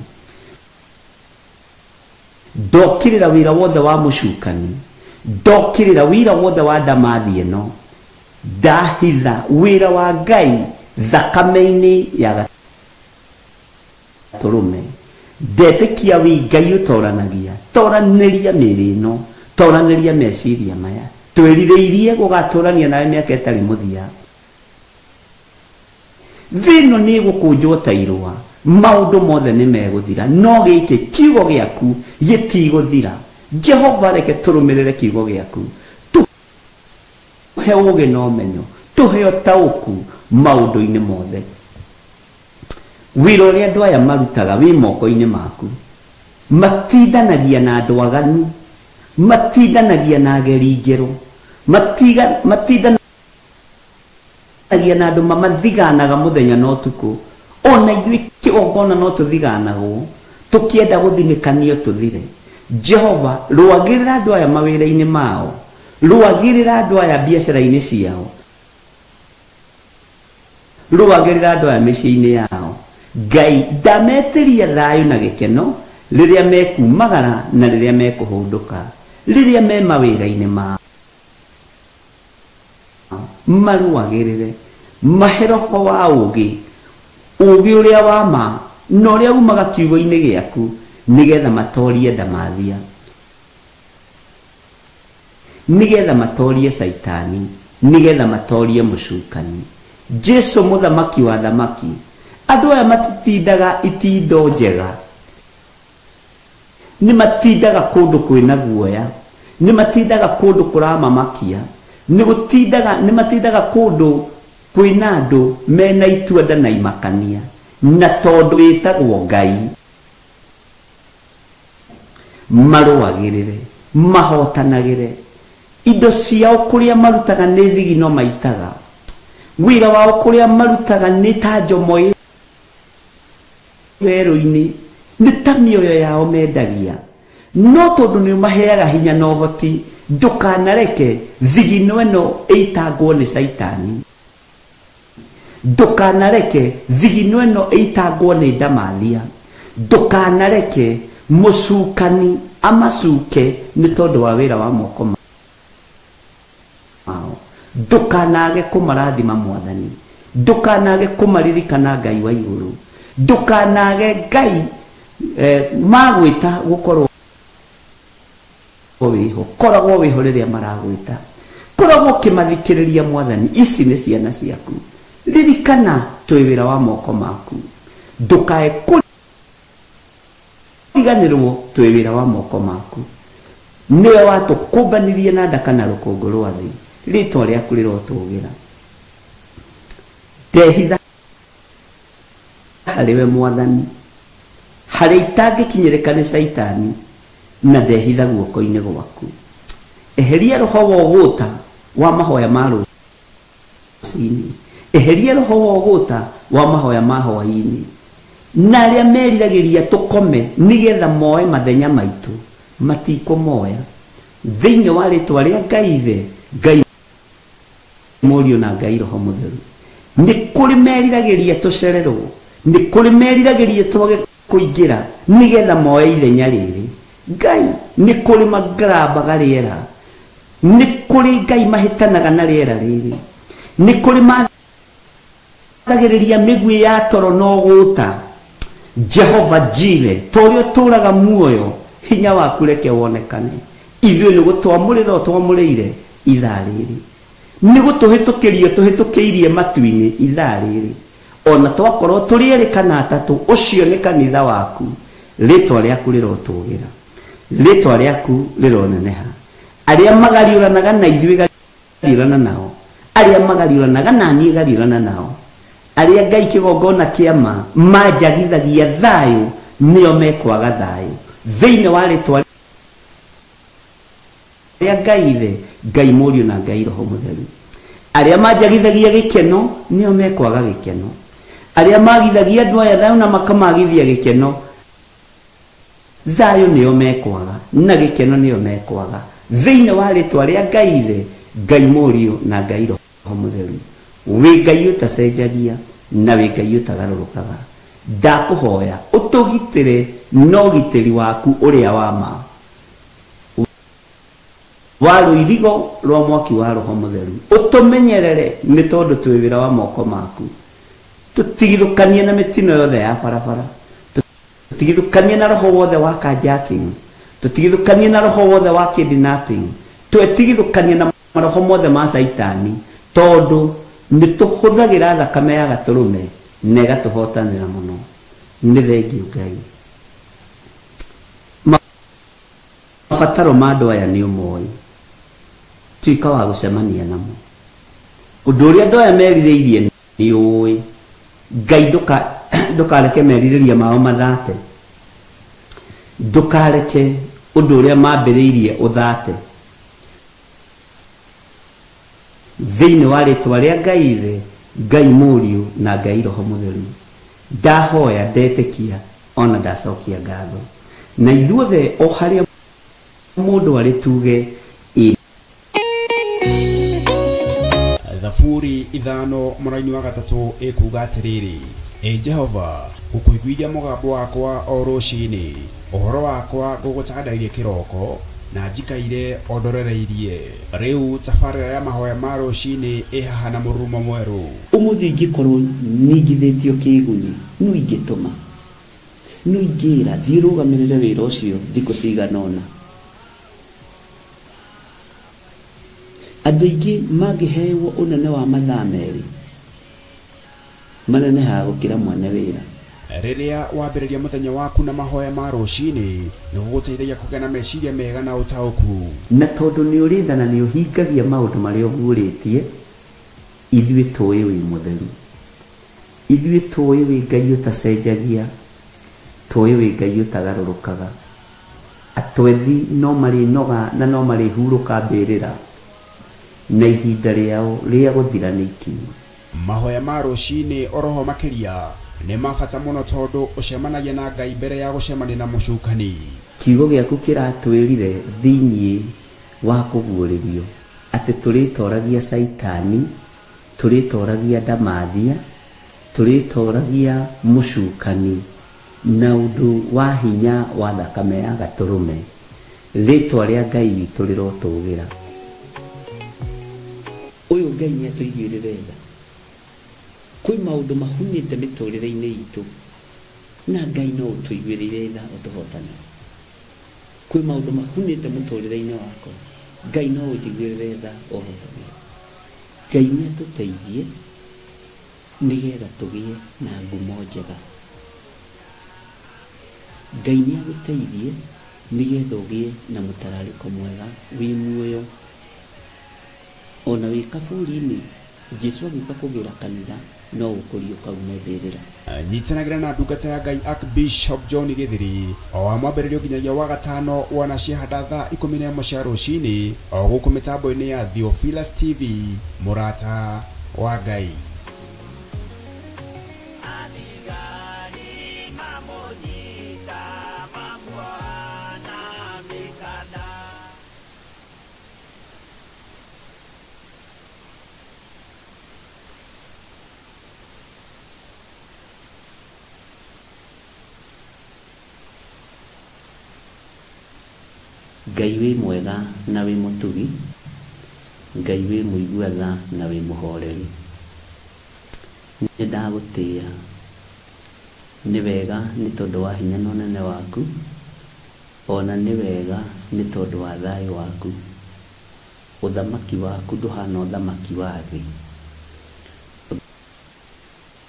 ndokĩrĩra wĩra wothe wa mũcukani, ndokĩrĩra wĩra wothe wa ndamathi ĩno, ndahitha wĩra wa Ngai thakame-inĩ ya gatũrũme. Ndetĩkia wĩ Ngai ũtoranagia, toranĩria mĩĩrĩ ĩno, toranĩria meciria maya. Twĩrirĩirie gũgatũrania nawe mĩaka ĩtarĩ mũthia. Thĩ ĩno nĩ ĩgũkũnjwo ta irũa, maũndũ mothe nĩ megũthira, no gĩkĩ kiugo gĩaku gĩtigũthira. Jehova, reke tũrũmĩrĩre kiugo gĩaku, tũhe ũũgĩ na ũmenyo, tũhe ũtaũku maũndũ-inĩ mothe. Wĩra ũrĩa andũ aya marutaga wĩ moko-inĩ maku. Matindanagia na andũ aganu, matindanagia na ageri ngero, matindanagia na andũ mamathiganaga mũthenya na ũtukũ. Ona ithuĩ kĩgongona no tũthiganagwo, tũkĩenda gũthinĩkanio tũthire. Jehova, rũagĩrĩra andũ aya mawĩra-inĩ mao, rũagĩrĩra andũ aya biacara-inĩ ciao, rũagĩrĩra andũ aya mĩciĩ-inĩ yao. Ngai, ndametĩria thayũ na gĩkeno rĩrĩa mekumagara na rĩrĩa mekũhũndũka, rĩrĩa me mawĩra-inĩ mao. Marũagĩrĩre, mahe roho wa ũũgĩ, ũũgĩ ũrĩa wa ma na ũrĩa umaga kiugo-inĩ gĩaku, nĩgetha matorie ndamathia, nĩgetha matorie Caitani, nĩgetha matorie mũcukani. Jesu mũthamaki wa thamaki, andũ aya matitindaga itindo njega, nĩ matindaga kũndũ kwĩna guoya, nĩ matindaga kũndũ kũramamakia, nĩ matindaga kũndũ kwĩna andũ mena itua na imakania, na tondũ wĩtagwo Ngai, marũagĩrĩre, mahotanagĩre. Indo ciao kũrĩa marutaga nĩ thigino maitaga, wĩra wao kũrĩa marutaga nĩ ta njomo ĩ werũ-inĩ, nĩ ta mĩoyo yao mendagia. No tondũ nĩ ũmaheaga hinya na ũhoti, ndũkanareke thigino ĩno ĩitangwo nĩ Caitani, ndũkanareke thigino ĩno ĩitangwo nĩ ndamathia, ndũkanareke mũcukani amacuke nĩ tondũ wa wĩra wa moko mao. Ndũkanage kũmarathima Mwathani, ndũkanage kũmaririkana Ngai wa igũrũ, ndũkanage Ngai magwĩta gũkorwo wĩho, koragwo wĩho rĩrĩa maragwĩta, koragwo ũkĩmathikĩrĩria Mwathani. Ici nĩ ciana ciaku, ririkana twĩ wĩra wa moko maku, ndũkae kũriganĩrwo twĩ wĩra wa moko maku. Nĩwe watũkũmbanirie na nda kana rũkũngũ rwa thĩ, rĩtwa rĩaku rĩrotũgĩra. Ndehitha harĩwe Mwathani, harĩa itangĩkinyĩrĩka nĩ Caitani, na ndehitha guoko-inĩ gwaku. Eheria roho wa ũgũta wa mahoya ma rũcinĩ, eheria roho wa ũgũta wa mahoya ma hwaĩ-inĩ, na arĩa meriragĩria tũkome nĩgetha moe mathenya maitũ matikũmoya. Thĩinĩ wa rĩtwa rĩa Ngai Ithe, Ngai Mũriũ na Ngai Roho Mũtheru, nĩ kũrĩ meriragĩria tũcererwo, nĩ kũrĩ meriragĩria twage kũingĩra nĩgetha moe ithenya rĩrĩ. Ngai, nĩ kũrĩ magarambaga rĩera, nĩ kũrĩ Ngai mahĩtanaga na rĩera rĩrĩ, nĩ kũrĩ mathagĩrĩria mĩguĩ ya toro na ũgũta. Jehova Jire, ta ũrĩa ũtũũraga muoyo, hinya waku reke wonekane. Ithuĩ nĩ gũtwamũrĩra ũtwamũrĩire ithaa rĩrĩ, nĩ gũtũhĩtũkĩria tũhĩtũkĩirie matu-inĩ ithaa rĩrĩ. Ona twakorwo tũrĩ erĩ kana atatũ, ũcio nĩ kanitha waku. Rĩtwa rĩaku rĩrotũgĩra, rĩtwa rĩaku rĩroneneha. Arĩa magariũranaga na ithuĩ gariũrana nao, arĩa magariũranaga na niĩ gariũrana nao, arĩa Ngai kĩgongona kĩa ma manjagithagia thayũ, nĩo mekwaga thayũ. Thĩinĩ wa rĩtwa rĩa Ngai Ithe, Ngai Mũriũ na Ngai Roho Mũtheru, arĩa manjagithagia gĩkeno nĩo mekwaga gĩkeno, arĩa magithagia andũ aya thayũ na makamagithia gĩkeno, thayũ nĩo mekwaga na gĩkeno nĩo mekwaga. Thĩinĩ wa rĩtwa rĩa Ngai Ithe, Ngai Mũriũ na Ngai Roho Mũtheru, wĩ Ngai ũtacenjagia na wĩ Ngai ũtagarũrũkaga, ndakũhoya ũtũgitĩre na ũgitĩri waku ũrĩa wa ma wa rũirigo rwa mwaki wa Roho Mũtheru. Ũtũmenyerere nĩ tondũ twĩ wĩra wa moko maku. Tũtigithũkanie na mĩtino yothe ya barabara, tũtigithũkanie na roho wothe wa carjacking, tũtigithũkanie na roho wothe wa kidnapping, twetigithũkanie na maroho mothe ma Caitani, tondũ nĩ tũhũthagĩra thakame ya gatũrũme na ĩgatũhotanĩra mũno. Nĩ thengiũ Ngai. Mabataro ma andũ aya nĩ ũmoĩ, tuĩka wa gũcemania namo. Ũndũ ũrĩa andũ aya merirĩirie nĩ ũĩ. Ngai ndũkareke merirĩria mao mathate, ndũkareke ũndũ ũrĩa mambĩrĩirie ũthate. Thĩinĩ wa rĩtwa rĩa Ngai Ithe, Ngai Mũriũ na Ngai Roho Mũtheru, ndahoya, ndetĩkia ona ndacokia ngatho. Na ithuothe o harĩa mũndũ arĩ tuge ĩ. Thaburi 5 mũraini wa 3 ĩkuga atĩrĩrĩ, Ĩ Jehova, ngũkũiguithia mũgambo wakwa o rũcinĩ, ũhoro wakwa ngũgũtandairie kĩroko, na njikaire o ndorereirie. Rĩu tabarĩra ya mahoya ma rũcinĩ ĩ haha na mũrurumo mwerũ. Ũmũthĩ ingĩkorwo ningithĩtio kĩgunyi, no ingĩtũma, no ingĩra thiĩ rũgamĩrĩre wĩra ũcio thikũ cigana ũna. Andũ aingĩ mangĩhewo ũnene wa mathaa 2 manenehaga gũkĩra mwene wĩra. Rĩrĩa wambĩrĩria mũthenya waku na mahoya ma rũcinĩ, nĩ gũgũteithagia kũgĩa na meciria mega na ũtaũku. Na tondũ nĩ ũrĩ tha na nĩ ũhingagia maũndũ marĩa ũguũrĩtie, ithuĩ tũĩ wĩ mũtheru, ithuĩ tũĩ wĩ Ngai ũtacenjagia, tũĩ wĩ Ngai ũtagarũrũkaga. Atwethi no marĩnoga na no marĩhurũka mbĩrĩra, na ihinda rĩao rĩa gũthira nĩ ikinyu. Mahoya ma rũcinĩ oroho makĩria nĩ ma bata mũno tondũ ũcemanagia na Ngai mbere ya gũcemania na mũcukani. Kiugo gĩaku kĩratwĩrire thĩinĩ wa kũguũrĩrio atĩ tũrĩtoragia Caitani, tũrĩtoragia ndamathia, tũrĩtoragia mũcukani na ũndũ wa hinya wa thakame ya gatũrũme. Rĩtwa rĩa Ngai witũ rĩrotũgĩra. Ũyũ Ngai nĩ atũiguĩrĩre tha. Kwĩ maũndũ mahunĩte mĩtũrĩre-inĩ itũ, na Ngai no ũtũiguĩrĩire tha ũtũhotanĩre. Kwĩ maũndũ mahunĩte mũtũrĩre-inĩ wakwa, Ngai no ũnjiguĩrĩre tha ũhotanĩre. Ngai nĩ atũteithie nĩgetha tũgĩe na ngumo njega. Ngai nĩ agũteithie nĩgetha ũgĩe na mũtararĩko mwega wĩ muoyo. Ona wĩ kaburi-inĩ, Jesũ agĩũka kũgĩra kanitha, no ũkũriũka ume mbĩrĩra. Nyitanagĩra na ndungata ya Ngai Archbishop John Gĩthiri o wa mwambĩrĩrio nginyagia wa gatano wana ciahanda thaa 11 cia rũcinĩ o gũkũ mĩtambo-inĩ ya Theophilus TV, mũrata wa Ngai. Ngai wĩ mwega na wĩ mũtugi, Ngai wĩ mũigua tha na wĩ mũhoreri. Nĩ ndagũtĩĩa, nĩ wega nĩ tondũ wa hinya na ũnene waku, ona nĩ wega nĩ tondũ wa thayũ waku. Ũthamaki waku ndũhana ũthamaki wa thĩ.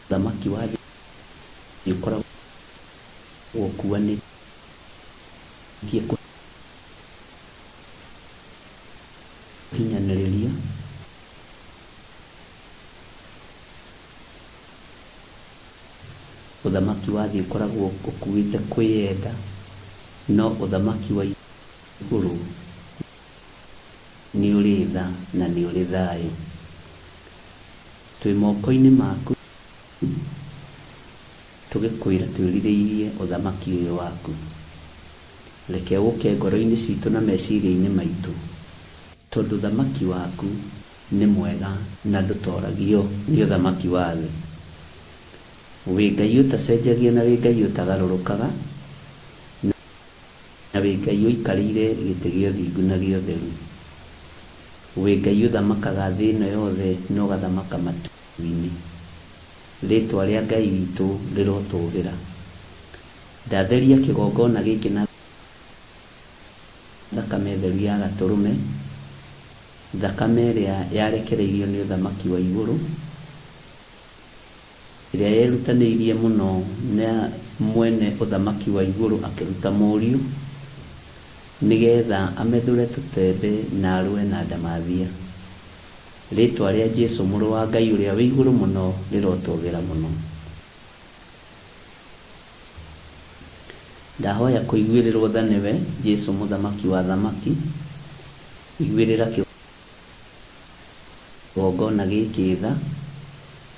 Ũthamaki wa thĩ ũkoragwo ũkuanĩtie kũhinyanĩrĩria, ũthamaki wa thĩ ũkoragwo ũkuĩte kwĩyenda, no ũthamaki wa igũrũ nĩ ũrĩ tha na nĩ ũrĩ thayũ. Twĩ moko-inĩ maku tũgĩkwĩra twĩrirĩirie ũthamaki ũyũ waku. Reke ũke ngoro-inĩ citũ na meciria-inĩ maitũ, tondũ ũthamaki waku nĩ mwega na ndũtoragio nĩ ũthamaki wa thĩ. Wĩ Ngai ũtacenjagia na wĩ Ngai ũtagarũrũkaga, na wĩ Ngai ũikarĩire gĩtĩ gĩa ũthingu na gĩa ũtheru. Wĩ Ngai ũthamakaga thĩ ĩno yothe na ũgathamaka matu-inĩ. Rĩtwa rĩa Ngai witũ rĩrotũgĩra. Ndatheria kĩgongona gĩkĩ na thakame theru ya gatũrũme, thakame ĩrĩa yarekereirio nĩ ũthamaki wa igũrũ. Ĩrĩa yerutanĩirie mũno na mwene ũthamaki wa igũrũ akĩruta mũriũ nĩgetha amethũre tũtembe na arũe na ndamathia. Rĩtwa rĩa Jesũ mũrũ wa Ngai ũrĩa wĩ igũrũ mũno rĩrotũgĩra mũno. Ndahoya kũiguĩrĩrwo tha nĩwe Jesũ mũthamaki wa athamaki, iguĩrĩra kĩgongona gĩkĩ tha,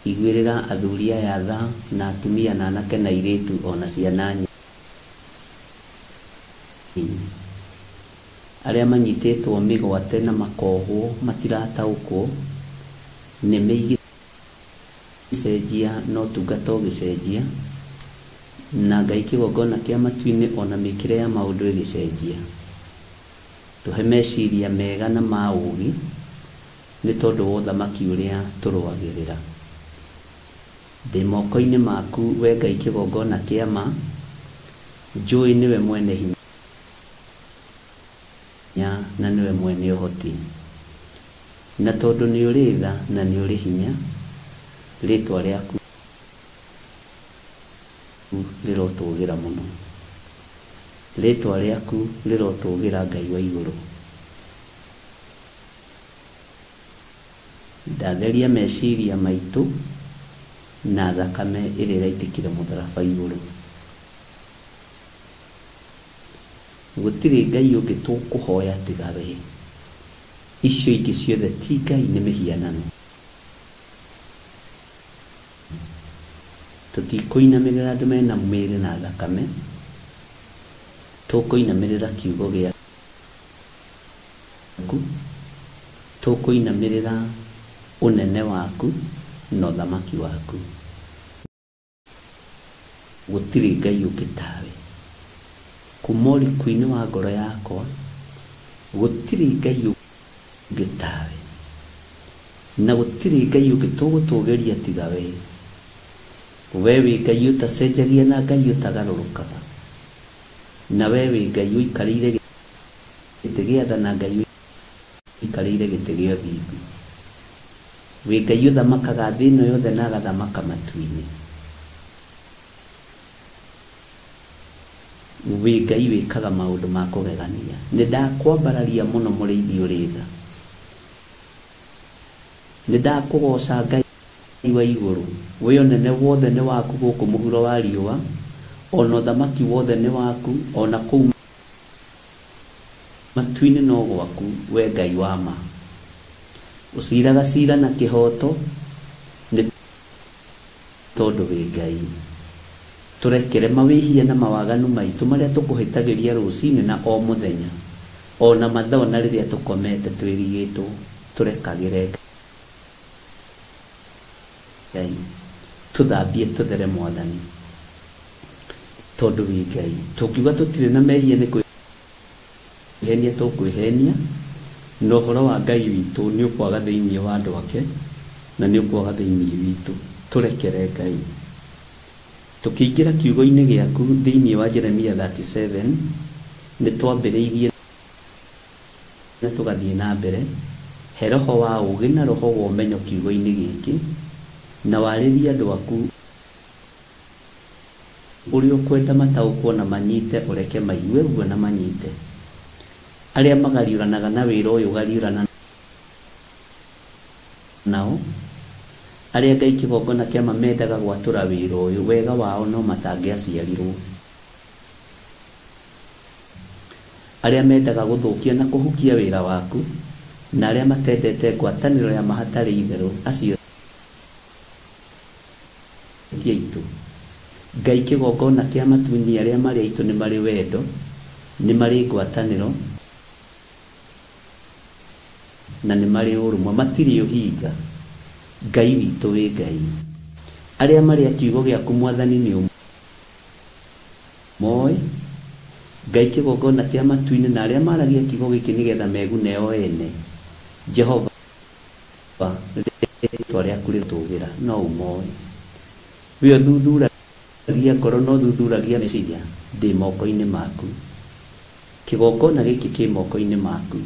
iguĩrĩra athuri aya tha na atumia na anake na airĩtu ona ciana nyinyi. Arĩa manyitĩtwo mĩgwate na makohwo matirataũkwo nĩme igĩcenjia na ũtungata ũgĩcenjia na Ngai kĩgongona kĩa matu-inĩ ona mĩkĩre ya maũndũ ĩgĩcenjia. Tũhe meciria mega na ma ũũgĩ nĩ tondũ wa ũthamaki ũrĩa tũrũagĩrĩra. Ndĩ moko-inĩ maku we Ngai kĩgongona kĩa ma, njũĩ nĩwe mwene hinya na nĩwe mwene ũhoti. Na tondũ nĩ ũrĩ tha na nĩ ũrĩ hinya, rĩtwa rĩaku rĩrotũgĩra mũno. Rĩtwa rĩaku rĩrotũgĩra Ngai wa igũrũ. Ndatheria meciria maitũ na thakame ĩrĩa ĩraitĩkire mũtharaba igũrũ. Gũtirĩ Ngai ũngĩ tũkũhoya tiga we. Icio ingĩ ciothe ti Ngai, nĩ mĩhianano. Tũtikũinamĩrĩra andũ mena mĩĩrĩ na thakame, tũkũinamĩrĩra kiugo gĩaku, tũkũinamĩrĩra ũnene waku na ũthamaki waku. Gũtirĩ Ngai ũngĩ tawe. Kuma ũriku-inĩ wa ngoro yakwa gũtirĩ Ngai ũngĩ tawe, na gũtirĩ Ngai ũngĩ tũgũtũgĩria tiga we. We wĩ Ngai ũtacenjagia na Ngai ũtagarũrũkaga, na we wĩ Ngai ũikarĩire gĩtĩ gĩa tha na Ngai ũikarĩire gĩtĩ gĩa ũthingu. Wĩ Ngai ũthamakaga thĩ ĩno yothe na agathamaka matu-inĩ. Wĩ Ngai wĩkaga maũndũ ma kũgegania. Nĩ ndakwambararia mũno mũrĩithi ũrĩ tha. Nĩ ndakũgoca Ngai wa igũrũ. Wĩ ũnene wothe nĩ waku gũkũ mũhuro wa riũa, ona ũthamaki wothe nĩ waku, ona kũu matu-inĩ no gwaku, we Ngai wa ma. Ũciraga cira na kĩhooto nĩ tondũ wĩ Ngai. Tũrekere mawĩhia na mawaganu maitũ marĩa tũkũhĩtagĩria rũcinĩ na o mũthenya, ona mathaa ona rĩrĩa tũkomete twĩrigĩtwo, tũrekagĩre Ngai. Tũthambie tũthere Mwathani, tondũ wĩ Ngai. Tũngiuga tũtirĩ na mehia nĩ kwĩhenia tũkwĩhenia, na ũhoro wa Ngai witũ nĩ ũkwaga thĩinĩ wa andũ ake na nĩ ũkwaga thĩinĩ witũ. Tũrekere Ngai. Tũkĩingĩra kiugo-inĩ gĩaku thĩinĩ wa Jeremia 37 nĩ twambĩrĩirie na tũgathiĩ na mbere. He roho wa ũũgĩ na roho wa ũmenyo kiugo-inĩ gĩkĩ, na warĩrie andũ aku ũrĩa ũkwenda mataũkwo na manyite, ũreke maigue ũguo na manyite. Arĩa magariũranaga na wĩra ũyũ gariũrana nao, arĩa Ngai kĩgongona kĩa ma mendaga gwatũra wĩra ũyũ, wega wao no matangĩaciarirwo. Arĩa mendaga gũthũkia na kũhukia wĩra waku, na arĩa matendete ngwatanĩro ya ma hatarĩ itherũ, acio ti aitũ. Ngai kĩgongona kĩa matu-inĩ, arĩa marĩ aitũ nĩ marĩ wendo, nĩ marĩ ngwatanĩro na nĩ marĩ ũrũmwe, matirĩ ũhinga. Ngai witũ wĩ Ngai. Arĩa marĩ a kiugo gĩaku Mwathani nĩ ũmoĩ. Ngai kĩgongona kĩa matu-inĩ, na arĩa maragia kiugo gĩkĩ nĩgetha megune o ene, Jehova rĩtwa rĩaku rĩtũgĩra, no ũmoĩ. We ũthuthuragia ngoro na ũthuthuragia meciria, ndĩ moko-inĩ maku. Kĩgongona gĩkĩ kĩ moko-inĩ maku.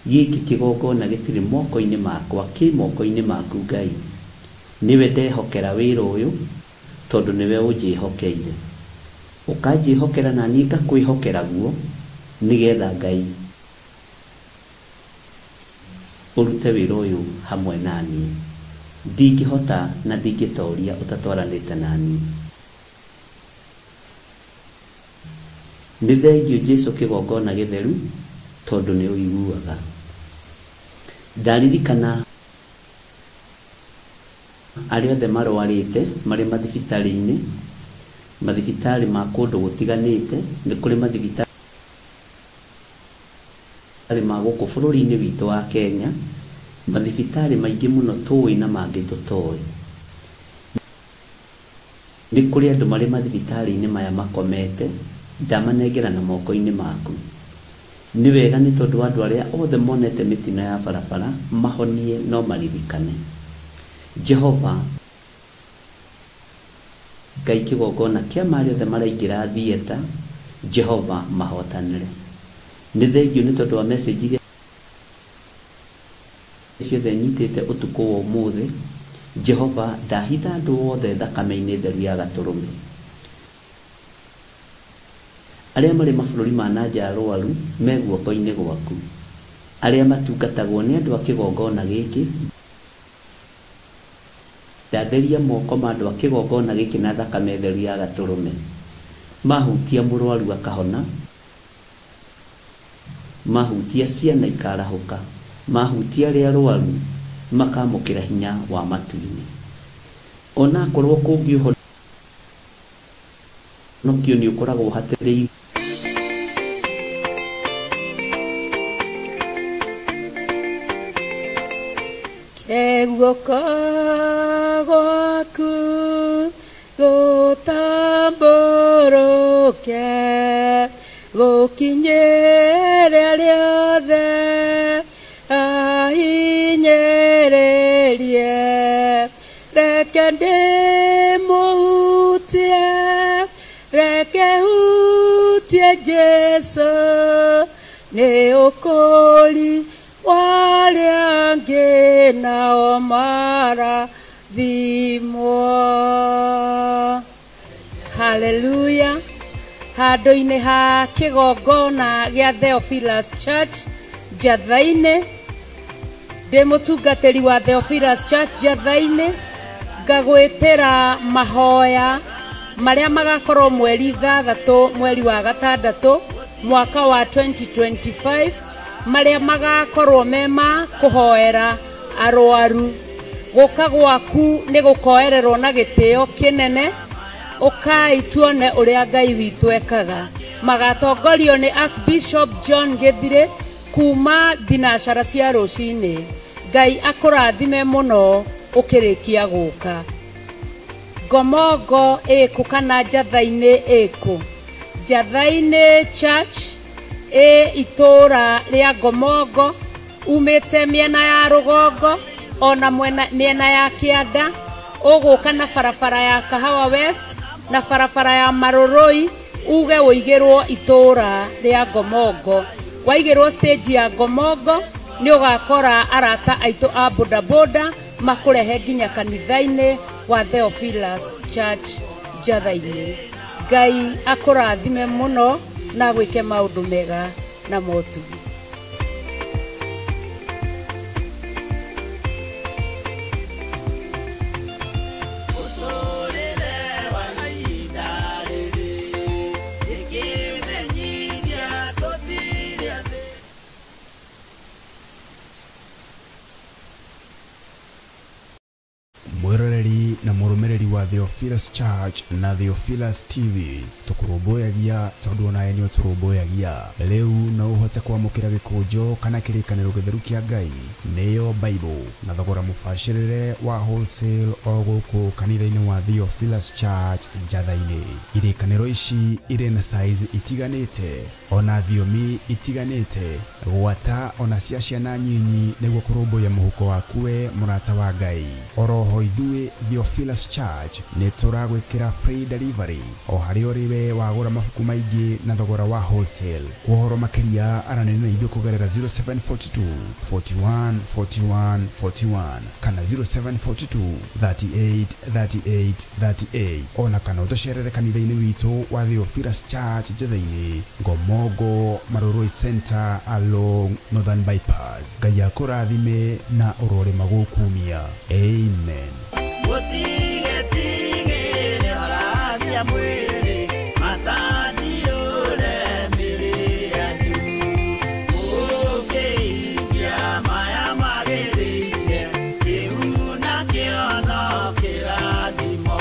Gĩkĩ kĩgongona gĩtirĩ moko-inĩ makwa, kĩ moko-inĩ maku Ngai. Nĩwe ndehokera wĩra ũyũ tondũ nĩwe ũnjĩhokeire. Ũkanjĩhokera na niĩ ngakwĩhokera guo, nĩgetha Ngai ũrute wĩra ũyũ hamwe na niĩ. Ndingĩhota na ndingĩtoria ũtatwaranĩte na niĩ. Nĩ thengio Jesu kĩgongona gĩtheru tondũ nĩ ũiguaga. Ndaririkana arĩa othe marwarĩte marĩ mathibitarĩ-inĩ, mathibitarĩ ma kũndũ gũtiganĩte. Nĩ kũrĩ mathibitarĩ ma gũkũ bũrũri-inĩ witũ wa Kenya, mathibitarĩ maingĩ mũno tũĩ na mangĩ tũtoĩ. Nĩ kũrĩ andũ marĩ mathibitarĩ-inĩ maya makomete, ndamanengera na moko-inĩ maku. Nĩ wega nĩ tondũ wa andũ arĩa othe monete mĩtino ya barabara, mahonie no maririkane. Jehova Ngai kĩgongona kĩa marĩa othe maraingĩra theatre, Jehova mahotanĩre. Nĩ thengio nĩ tondũ wa message iria ciothe nyitĩte ũtukũ wa ũmũthĩ. Jehova ndahitha andũ othe thakame-inĩ theru ya gatũrũme. Arĩa marĩ mabũrũri ma na nja arwaru me guoko-inĩ gwaku. Arĩa matungatagwo nĩ andũ a kĩgongona gĩkĩ, ndatheria moko ma andũ a kĩgongona gĩkĩ na thakame theru ya gatũrũme. Mahutia mũrwaru akahona, mahutia ciana ikarahũka, mahutia arĩa arwaru makamũkĩra hinya wa matu-inĩ. Ona akorwo kũngĩ ũhonokio nĩ ũkoragwo hatĩrĩirio. Guoko gwaku gũtambũrũke gũkinyĩre arĩa othe ahinyĩrĩrie. Reke ndĩmũhutie, reke hutie Jesu, nĩ ũkũũri warĩa angĩ nao marathimwo. Haleluya. Handũ-inĩ ha kĩgongona gĩa Theophilus Church Njatha-inĩ, ndĩ mũtungatĩri wa Theophilus Church Njatha-inĩ, ngagwĩtĩra mahoya marĩa magakorwo mweri 6 mweri wa 6 mwaka wa 2025, marĩa magakorwo mema kũhoera arwaru. Gũka gwaku nĩ gũkoererwo na gĩtĩo kĩnene. Ũkai tuone ũrĩa Ngai witũ ekaga. Magatongorio nĩ Archbishop John Gĩthire kuma thinacara cia rũcinĩ. Ngai akũrathime mũno ũkĩrĩkia gũka. Ngomongo ĩkũ kana Njatha-inĩ ĩkũ? Njatha-inĩ Church ĩ itũra rĩa Ngomongo, umĩte mĩena ya rũgongo ona mĩena ya kĩanda, ũgũka na barabara ya Kahawa West na barabara ya Marũrũi, uge ũigĩrwo itũra rĩa Ngomongo. Waigĩrwo stage ya Ngomongo nĩ ũgakora arata aitũ a bodaboda makũrehe nginya kanitha-inĩ wa Theophilus Church Njatha-inĩ. Ngai akũrathime mũno na gwĩke maũndũ mega na motugi. Mwiroreri na mũrũmĩrĩri wa Theophilus Church na Theophilus TV, tũkũrũmbũyagia tondũ onawe nĩ ũtũrũmbũyagia. Rĩu no ũhote kwamũkĩra gĩkũnjo kana kĩrĩkanĩro gĩtheru kĩa Ngai, nĩyo Bible, na thogora mũbacĩrĩre wa wholesale o gũkũ kanitha-inĩ wa Theophilus Church Njatha-inĩ. Irĩkanĩro ici irĩ na size itiganĩte ona thiomi itiganĩte, gwata ona cia ciana nyinyi, nĩguo kũrũmbũiya mũhuko waku we mũrata wa Ngai. Oroho Ithuĩ Theophilus Church nĩ tũragwĩkĩra free delivery o harĩa ũrĩ we wagũra mabuku maingĩ na thogora wa wholesale. Kwa ũhoro makĩria aranĩria na ithuĩ kũgerera 0742 41 41 41 kana 0742 38 38 38, ona kana ũtũcerere kanitha-inĩ witũ wa Theophilus Church Njetha-inĩ, Ngomongo, Marurui Center along Northern Bypass. Ngai akũrathime na ũrorĩma gũkumia. Amen. Mũtigetigĩre horathia mwĩrĩ, matandiũre mĩrĩ yanyu. Mũkĩikia maya magĩrĩire, kĩu nakĩo no kĩrathimo.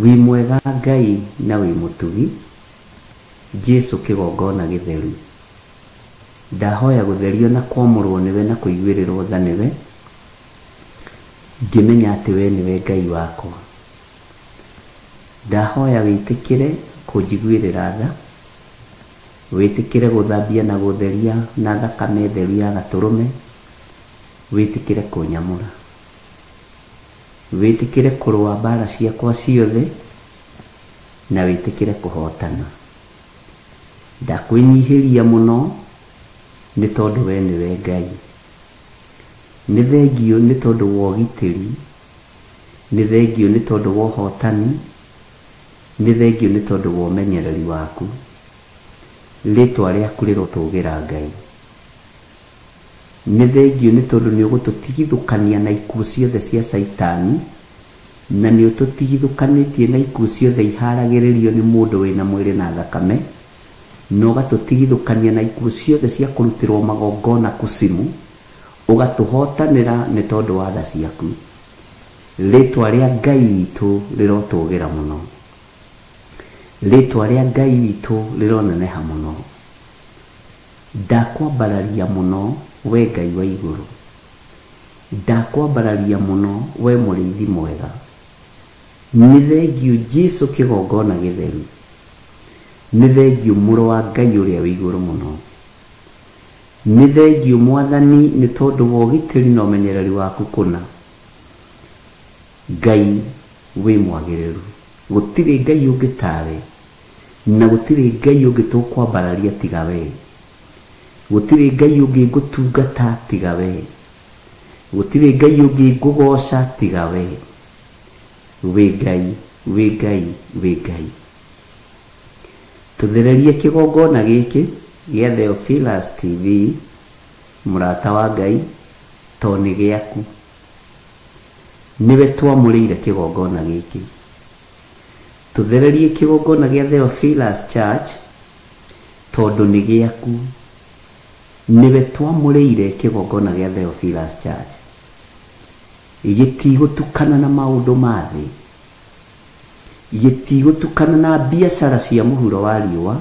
Wĩ mwega Ngai na wĩ mũtugi, Jesu kĩgongona gĩtheru. Ndahoya gũtherio na kwamũrwo nĩwe na kũiguĩrĩrwo tha nĩwe, ngĩmenya atĩ we nĩwe Ngai wakwa. Ndahoya wĩtĩkĩre kũnjiguĩrĩra tha, wĩtĩkĩre gũthambia na gũtheria na thakame theru ya gatũrũme, wĩtĩkĩre kũnyamũra, wĩtĩkĩre kũrũa mbara ciakwa ciothe, na wĩtĩkĩre kũhotana. Ndakwĩnyihĩria mũno nĩ tondũ we nĩwe Ngai. Nĩ thengiũ nĩ tondũ wa ũgitĩri, nĩ thengiũ nĩ tondũ wa ũhotani, nĩ thengiũ nĩ tondũ wa ũmenyereri waku. Rĩtwa rĩaku rĩrotũgĩra Ngai. Nĩ thengiũ nĩ tondũ nĩ ũgũtũtigithũkania na ikuũ ciothe cia Caitani, na nĩ ũtũtigithũkanĩtie na ikuũ ciothe iharagĩrĩrio nĩ mũndũ wĩna mwĩrĩ na thakame, na ũgatũtigithũkania na ikuũ ciothe cia kũrutĩrwo magongona kucimu, ũgatũhotanĩra nĩ tondũ wa tha ciaku. Rĩtwa rĩa Ngai witũ rĩrotũgĩra mũno. Rĩtwa rĩa Ngai witũ rĩroneneha mũno. Ndakwambararia mũno we Ngai wa igũrũ. Ndakwambararia mũno we mũrĩithi mwega. Nĩ thengiũ Jesu kĩgongona gĩtheru. Nĩ thengiũ mũrũ wa Ngai ũrĩa wĩ igũrũ mũno. Nĩ thengiũ Mwathani nĩ tondũ wa ũgitĩri na ũmenyereri waku kũna. Ngai wĩ mwagĩrĩru. Gũtirĩ Ngai ũngĩ tawe, na gũtirĩ Ngai ũngĩ tũkwambararia tiga we. Gũtirĩ Ngai ũngĩ ngũtungata tiga we. Gũtirĩ Ngai ũngĩ ngũgoca tiga we. Wĩ Ngai, wĩ Ngai, wĩ Ngai. Tũthererie kĩgongona gĩkĩ gĩa Theophilus TV, mũrata wa Ngai, to nĩ gĩaku. Nĩwe twamũrĩire kĩgongona gĩkĩ. Tũthererie kĩgongona gĩa Theophilus Church, tondũ nĩ gĩaku. Nĩwe twamũrĩire kĩgongona gĩa Theophilus Church. Gĩtigũtukana na maũndũ ma thĩ, gĩtigũtukana na biacara cia mũhuro wa riũa,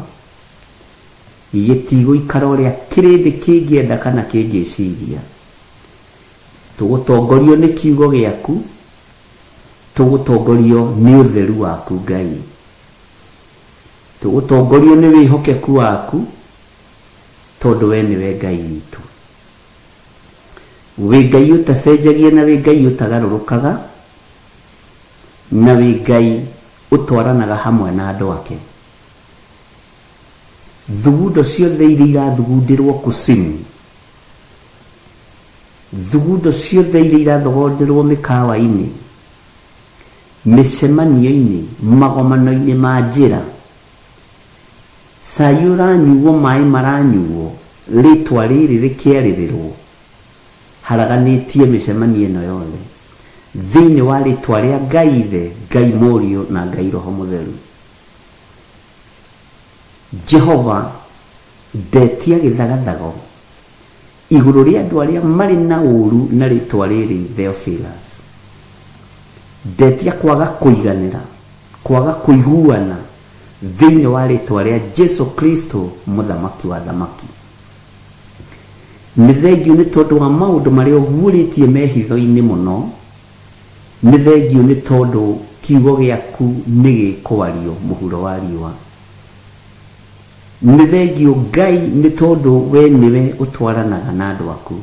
gĩtigũikara ũrĩa kĩrĩndĩ kĩngĩenda kana kĩngĩciria. Tũgũtongorio nĩ kiugo gĩaku, tũgũtongorio nĩ ũtheru waku Ngai, tũgũtongorio nĩ wĩhokeku waku, tondũ we nĩwe Ngai witũ. Wĩ Ngai ũtacenjagia na wĩ Ngai ũtagarũrũkaga, na wĩ Ngai ũtwaranaga hamwe na andũ ake. Thugundo ciothe iria irathugundĩrwo kucimu, thugundo ciothe iria irathogonderwo mĩkawa-inĩ, mĩcemanio-inĩ, magomano-inĩ ma njĩra, cai ũranyuo, maĩ maranyuo, rĩtwa rĩrĩ rĩkĩarĩrĩrwo, haraganĩtie mĩcemanio ĩno yothe thĩinĩ wa rĩtwa rĩa Ngai Ithe, Ngai Mũriũ na Ngai Roho Mũtheru. Jehova, ndetia gĩthagathago igũrũ rĩa andũ arĩa marĩ na ũru na rĩtwa rĩrĩ Theophilus. Ndetia kwaga kũiganĩra, kwaga kũiguana thĩinĩ wa rĩtwa rĩa Jesu Kristo mũthamaki wa thamaki. Nĩ thengiũ nĩ tondũ wa maũndũ marĩa ũguũrĩtie mehitho-inĩ mũno. Nĩ thengiũ nĩ tondũ kiugo gĩaku nĩ gĩkwario mũhuro wa riũa. Nĩ thengio Ngai nĩ tondũ we nĩwe ũtwaranaga na andũ aku.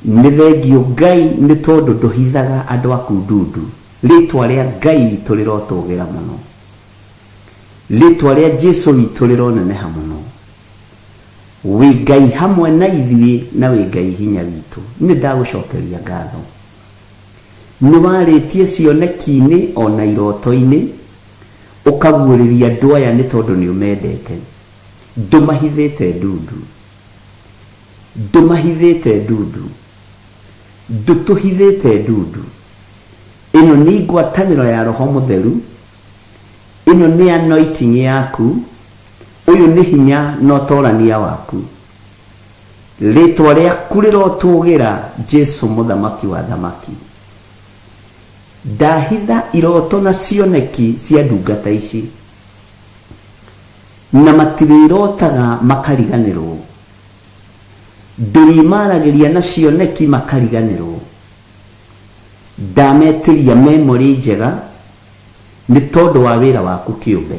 Nĩ thengio Ngai nĩ tondũ ndũhithaga andũ aku ndundu. Rĩtwa rĩa Ngai witũ rĩrotũgĩra mũno. Rĩtwa rĩa Jesu witũ rĩroneneha mũno. Wĩ Ngai hamwe na ithuĩ na wĩ Ngai hinya witũ. Nĩ ndagũcokeria ngatho. Nĩ warĩtie cioneki-inĩ ona iroto-inĩ, ũkaguũrĩria andũ aya nĩ tondũ nĩ ũmendete. Ndũmahithĩte ndundu. Ndũmahithĩte ndundu. Ndũtũhithĩte ndundu. Ĩno nĩ ngwatanĩro ya Roho Mũtheru. Ĩno nĩ anointing yaku. Ũyũ nĩ hinya na ũtorania waku. Rĩtwa rĩaku rĩrotũgĩra Jesu mũthamaki wa thamaki. Ndahitha iroto na cioneki cia ndungata ici, na matirĩrotaga makariganĩrwo. Ndũrĩmaragĩria na cioneki makariganĩrwo. Ndametĩria memory njega nĩ tondũ wa wĩra waku kĩũmbe,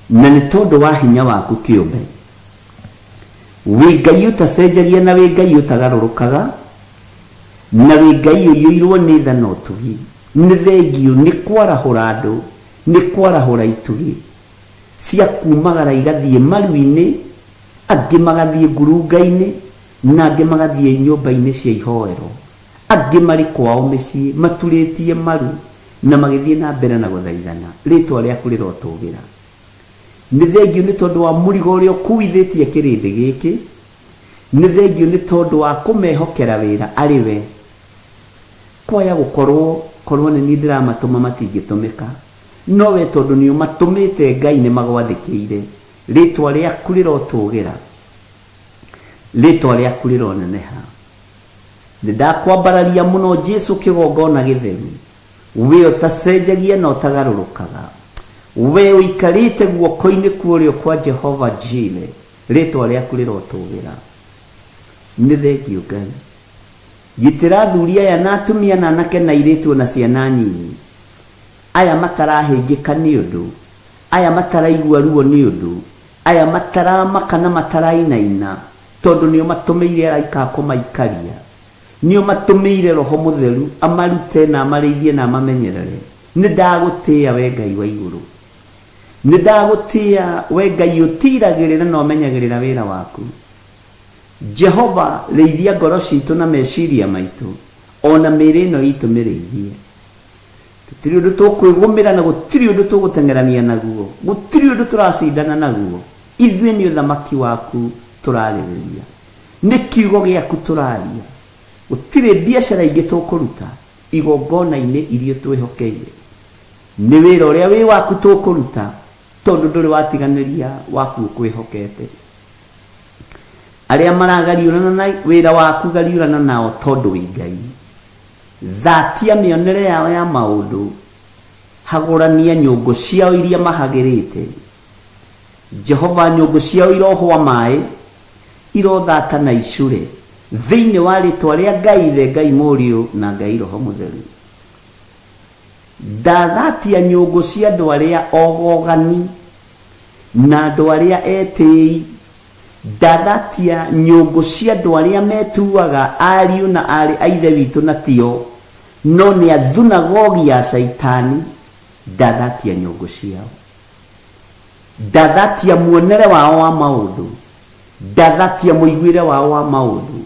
na nĩ tondũ wa hinya waku kĩũmbe. Wĩ Ngai ũtacenjagia na wĩ Ngai ũtagarũrũkaga, na wĩ Ngai ũiyũirwo nĩ tha na ũtugi. Nĩ thengio nĩ kwarahũra andũ, nĩ kwarahũra itugi cia kumagara igathiĩ maru-inĩ, angĩ magathiĩ ngurunga-inĩ, na angĩ magathiĩ nyũmba-inĩ cia ihoero, angĩ marĩ kwao mĩciĩ maturĩtie maru na magĩthiĩ na mbere na gũthaithana. Rĩtwa rĩaku rĩrotũgĩra. Nĩ thengio nĩ tondũ wa mũrigo ũrĩa ũkuithĩtie kĩrĩndĩ gĩkĩ. Nĩ thengio nĩ tondũ wa kũmehokera wĩra arĩ we. Kwaya gũkorwo korwo nĩ niĩ ndĩramatũma matingĩtũmĩka, no we tondũ nĩ ũmatũmĩte Ngai nĩ magwathĩkĩire. Rĩtwa rĩaku rĩrotũgĩra. Rĩtwa rĩaku rĩroneneha. Nĩ ndakwambararia mũno Jesu kĩgongona gĩtheru. We ũtacenjagia na ũtagarũrũkaga. We ũikarĩte guoko-inĩ kwa ũrĩo kwa Jehova Jire. Rĩtwa rĩaku rĩrotũgĩra. Nĩ thengio Ngai. Gitĩra athuri aya na atumia na anake na airĩtu na ciana nyinyi, aya matarahĩngĩka nĩ ũndũ, aya mataraigua ruo nĩ ũndũ, aya mataramaka na matarainaina, tondũ nĩo matũmĩire araika a kũmaikaria, nĩo matũmĩire Roho Mũtheru amarute na amarĩithie na amamenyerere. Nĩ ndagũtĩĩa we Ngai wa igũrũ. Nĩ ndagũtĩĩa we Ngai ũtiragĩrĩra na ũmenyagĩrĩra wĩra waku. Jehova rĩithia ngoro citũ na meciria maitũ, ona mĩĩrĩ ĩno itũ mĩrĩithie. Gũtirĩ ũndũ tũkwĩgũmĩra na gũtirĩ ũndũ tũgũteng'erania naguo, gũtirĩ ũndũ tũracindana naguo. Ithuĩ nĩ ũthamaki waku tũrarĩrĩria, nĩ kiugo gĩaku tũraria. Gũtirĩ biacara ingĩ tũkũruta igongona-inĩ iria twĩhokeire. Nĩ wĩra ũrĩa wĩ waku tũkũruta, tondũ ndũrĩ watiganĩria waku ũkwĩhokete. Arĩa maragariũrana na wĩra waku gariũrana nao tondũ wĩ Ngai. Thatia mĩonere yao ya maũndũ, hagũrania nyũngũ ciao iria mahagĩrĩte. Jehova nyũngũ ciao irohwa maĩ, irothata na icure, thĩinĩ wa rĩtwa rĩa Ngai Ithe, Ngai Mũriũ na Ngai Roho Mũtheru. Ndathatia nyũngũ cia andũ arĩa ogogani na andũ arĩa etĩi. Ndathatia nyũngũ cia andũ arĩa metuaga ariũ na aarĩ a ithe witũ na tio, no nĩ a thunagogi ya Caitani. Ndathatia nyũngũ ciao. Ndathatia muonere wao wa maũndũ. Ndathatia mũiguĩre wao wa maũndũ.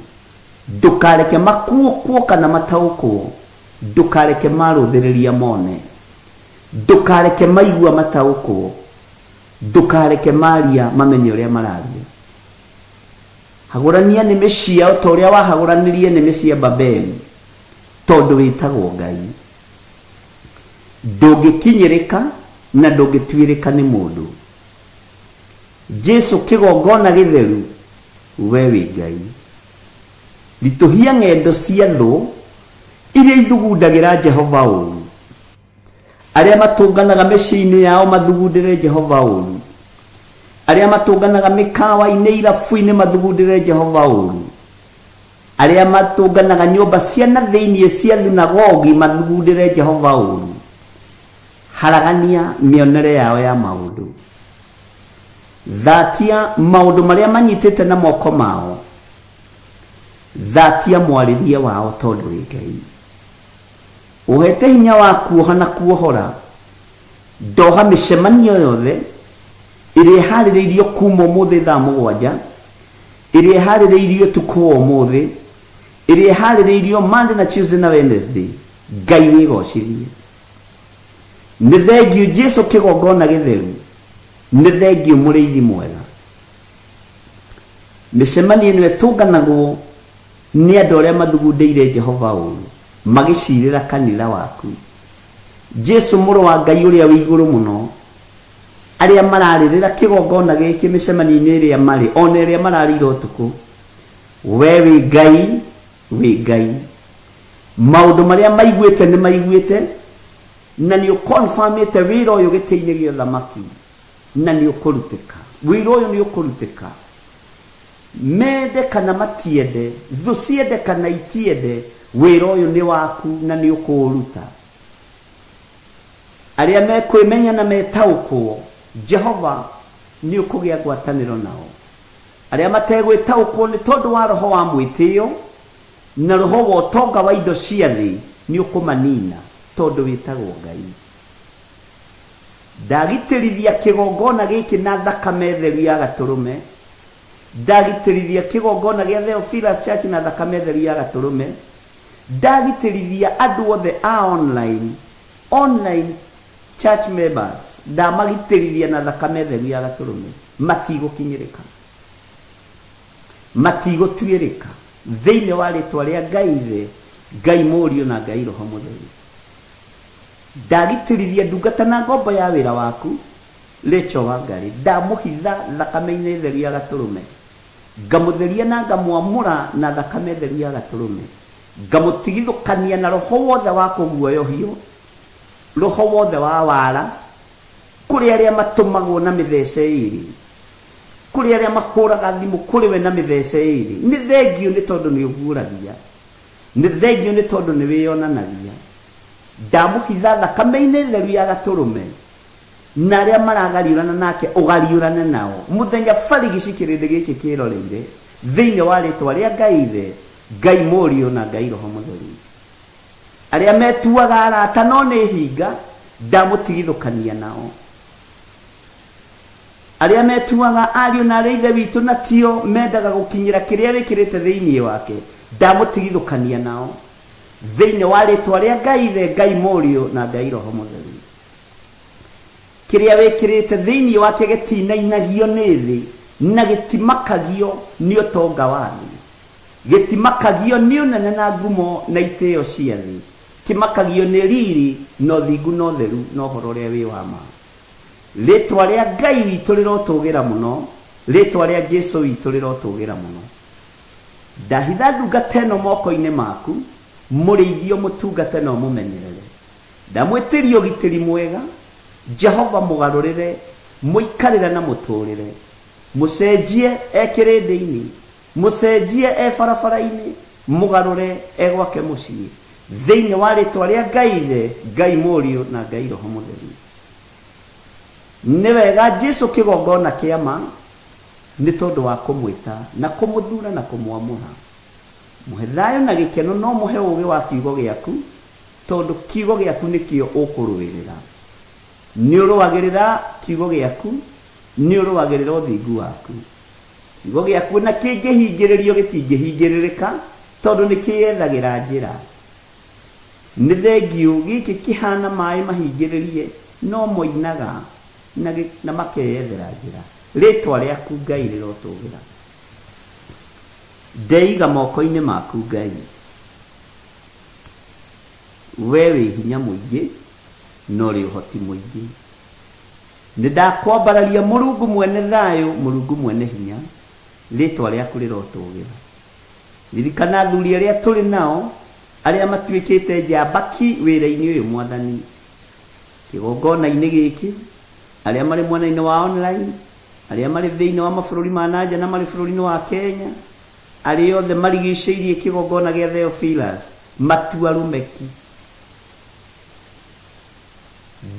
Ndũkareke makuũkwo kana mataũkwo. Ndũkareke marũthĩrĩria mone. Ndũkareke maigua mataũkwo. Ndũkareke maria mamenye ũrĩa mararia. Hagũrania nĩmĩ ciao ta ũrĩa wahagũranirie nĩmĩ cia Babeli, tondũ wĩtagwo Ngai. Ndũngĩkinyĩrĩka na ndũngĩtuĩrĩka nĩ mũndũ. Jesu kĩgongona gĩtheru, we wĩ Ngai. Ritũhia ng'endo cia thũ iria ithugundagĩra Jehova ũũru. Arĩa matũnganaga mĩciĩ-inĩ yao mathugundĩre Jehova ũũru. Arĩa matũnganaga mĩkawa-inĩ irabu-inĩ mathugundĩre Jehova ũũru. Arĩa matũnganaga nyũmba cia na thĩinĩ cia thunagogi mathugundĩre Jehova ũũru. Haragania mĩonere yao ya maũndũ. Thatia maũndũ marĩa manyitĩte na moko mao. Thatia mwarĩrie wao tondũ wĩ Ngai. Ũhete hinya wa kuoha na kuohora. Ndoha mĩcemanio yothe ĩrĩa ĩharĩrĩirio kuma ũmũthĩ thaa 7, ĩrĩa ĩharĩrĩirio ũtukũ wa ũmũthĩ, ĩrĩa ĩharĩrĩirio Monday na Tuesday na Wednesday. Ngai wĩgocithie. Nĩ thengiũ Jesu kĩgongona gĩtheru. Nĩ thengiũ mũrĩithi mwega. Mĩcemanio ĩno ĩtũnganagwo nĩ andũ arĩa mathugundĩire Jehova ũru magĩcirĩra kanitha waku. Jesu mũrũ wa Ngai ũrĩa wĩ igũrũ mũno, arĩa mararĩrĩra kĩgongona gĩkĩ mĩcemanio-inĩ ĩrĩa marĩ ona ĩrĩa mararĩire ũtukũ, we wĩ Ngai, wĩ Ngai. Maũndũ marĩa maiguĩte nĩ maiguĩte, na nĩ ũconfirmĩte wĩra ũyũ gĩtĩ-inĩ gĩa ũthamaki, na nĩ ũkũrutĩka. Wĩra ũyũ nĩ ũkũrutĩka. Mende kana matiende, thũ ciende kana itiende, wĩra ũyũ nĩ waku na nĩ ũkũũruta. Arĩa mekwĩmenya na metaũkwo, Jehova nĩ ũkũgĩa ngwatanĩro nao. Arĩa mategwĩtaũkwo nĩ tondũ wa roho wa mwĩtĩo na roho wa ũtonga wa indo cia thĩ, nĩ ũkũmanina tondũ wĩtagwo Ngai. Ndagitĩrithia kĩgongona gĩkĩ na thakame theru ya gatũrũme. Ndagitĩrithia kĩgongona gĩa Theophilus Church na thakame theru ya gatũrũme. Ndagitĩrithia andũ othe a online church members, ndamagitĩrithia na thakame theru ya gatũrũme. Matigũkinyĩrĩka, matigũtuĩrĩka thĩinĩ wa rĩtwa rĩa Ngai Ithe, Ngai Mũriũ na Ngai Roho Mũtheru. Ndagitĩrithia ndungata na ngombo ya wĩra waku Rachel Wangari, ndamũhitha thakame-inĩ theru ya gatũrũme, ngamũtheria na ngamwamũra na thakame theru ya gatũrũme, ngamũtigithũkania na roho wothe wa kũguoyohio, roho wothe wa wara, kũrĩ arĩa matũmagwo na mĩthece ĩrĩ, kũrĩ arĩa makũraga thimũ kũrĩ we na mĩthece ĩrĩ. Nĩ thengiũ nĩ tondũ nĩ ũguũragia, nĩ thengiũ nĩ tondũ nĩ wĩyonanagia. Ndamũhitha thakame-inĩ theru ya gatũrũme, na arĩa maragariũrana nake ũgariũrane nao mũthenya barigici kĩrĩndĩ gĩkĩ kĩroreire thĩinĩ wa rĩtwa rĩa Ngai Ithe, Ngai Mũriũ na Ngai Roho Mũtheru. Arĩa metuaga arata no nĩ hinga, ndamũtigithũkania nao. Arĩa metuaga ariũ na arĩa ithe witũ na tio mendaga gũkinyĩra kĩrĩa wĩkĩrĩte thĩinĩ wake, ndamũtigithũkania nao thĩinĩ wa rĩtwa rĩa Ngai Ithe, Ngai Mũriũ na Ngai Roho Mũtheru. Kĩrĩa wĩkĩrĩte thĩinĩ wake gĩtinainagio nĩ thĩ na gĩtimakagio nĩ ũtonga wa thĩ, gĩtimakagio nĩ ũnene na ngumo na itĩo cia thĩ, kĩmakagio nĩ riri na ũthingu na ũtheru na ũhoro ũrĩa wĩ wa ma. Rĩtwa rĩa Ngai witũ rĩrotũgĩra mũno, rĩtwa rĩa Jesu witũ rĩrotũgĩra mũno. Ndahitha ndungata ĩno moko-inĩ maku, mũrĩithio mũtungate na ũmũmenyerere. Ndamwĩtĩria ũgitĩri mwega, Jehova mũgarũrĩre, mũikarĩre na mũtũrĩre, mũcenjie e kĩrĩndĩ-inĩ, mũcenjie e barabara-inĩ, mũgarũre e gwake mũciĩ, thĩinĩ wa rĩtwa rĩa Ngai Ithe, Ngai Mũriũ na Ngai Roho Mũtheru. Nĩ wega Jesu kĩgongona kĩa ma nĩ tondũ wa kũmwĩta na kũmũthura na kũmwamũra. Mũhe thayũ na gĩkeno, no mũhe ũũgĩ wa kiugo gĩaku, tondũ kiugo gĩaku nĩkĩo ũkũrũĩrĩra. Nĩ ũrũagĩrĩra kiugo gĩaku, nĩ ũrũagĩrĩra ũthingu waku. Kiugo gĩaku na kĩngĩhingĩrĩrio gĩtingĩhingĩrĩrĩka, tondũ nĩ kĩyethagĩra njĩra. Nĩ thengiũ gĩkĩ kĩhana maĩ mahingĩrĩrie, no moinaga na makeyethera njĩra. Rĩtwa rĩaku Ngai rĩrotũgĩra. Ndeiga moko-inĩ maku Ngai, we wĩ hinya mũingĩ na ũrĩ ũhoti mũingĩ. Nĩ ndakwambararia Mũrungu mwene thayũ, Mũrungu mwene hinya, rĩtwa rĩaku rĩrotũgĩra. Ririkana athuri arĩa tũrĩ nao, arĩa matuĩkĩte njambaki wĩra-inĩ ũyũ Mwathani, kĩgongona-inĩ gĩkĩ, arĩa marĩ mwena-inĩ wa online, arĩa marĩ thĩinĩ wa mabũrũri ma nanja na marĩ bũrũri-inĩ wa Kenya, arĩa othe marigicĩirie kĩgongona gĩa Theophilus, matua rũmeki.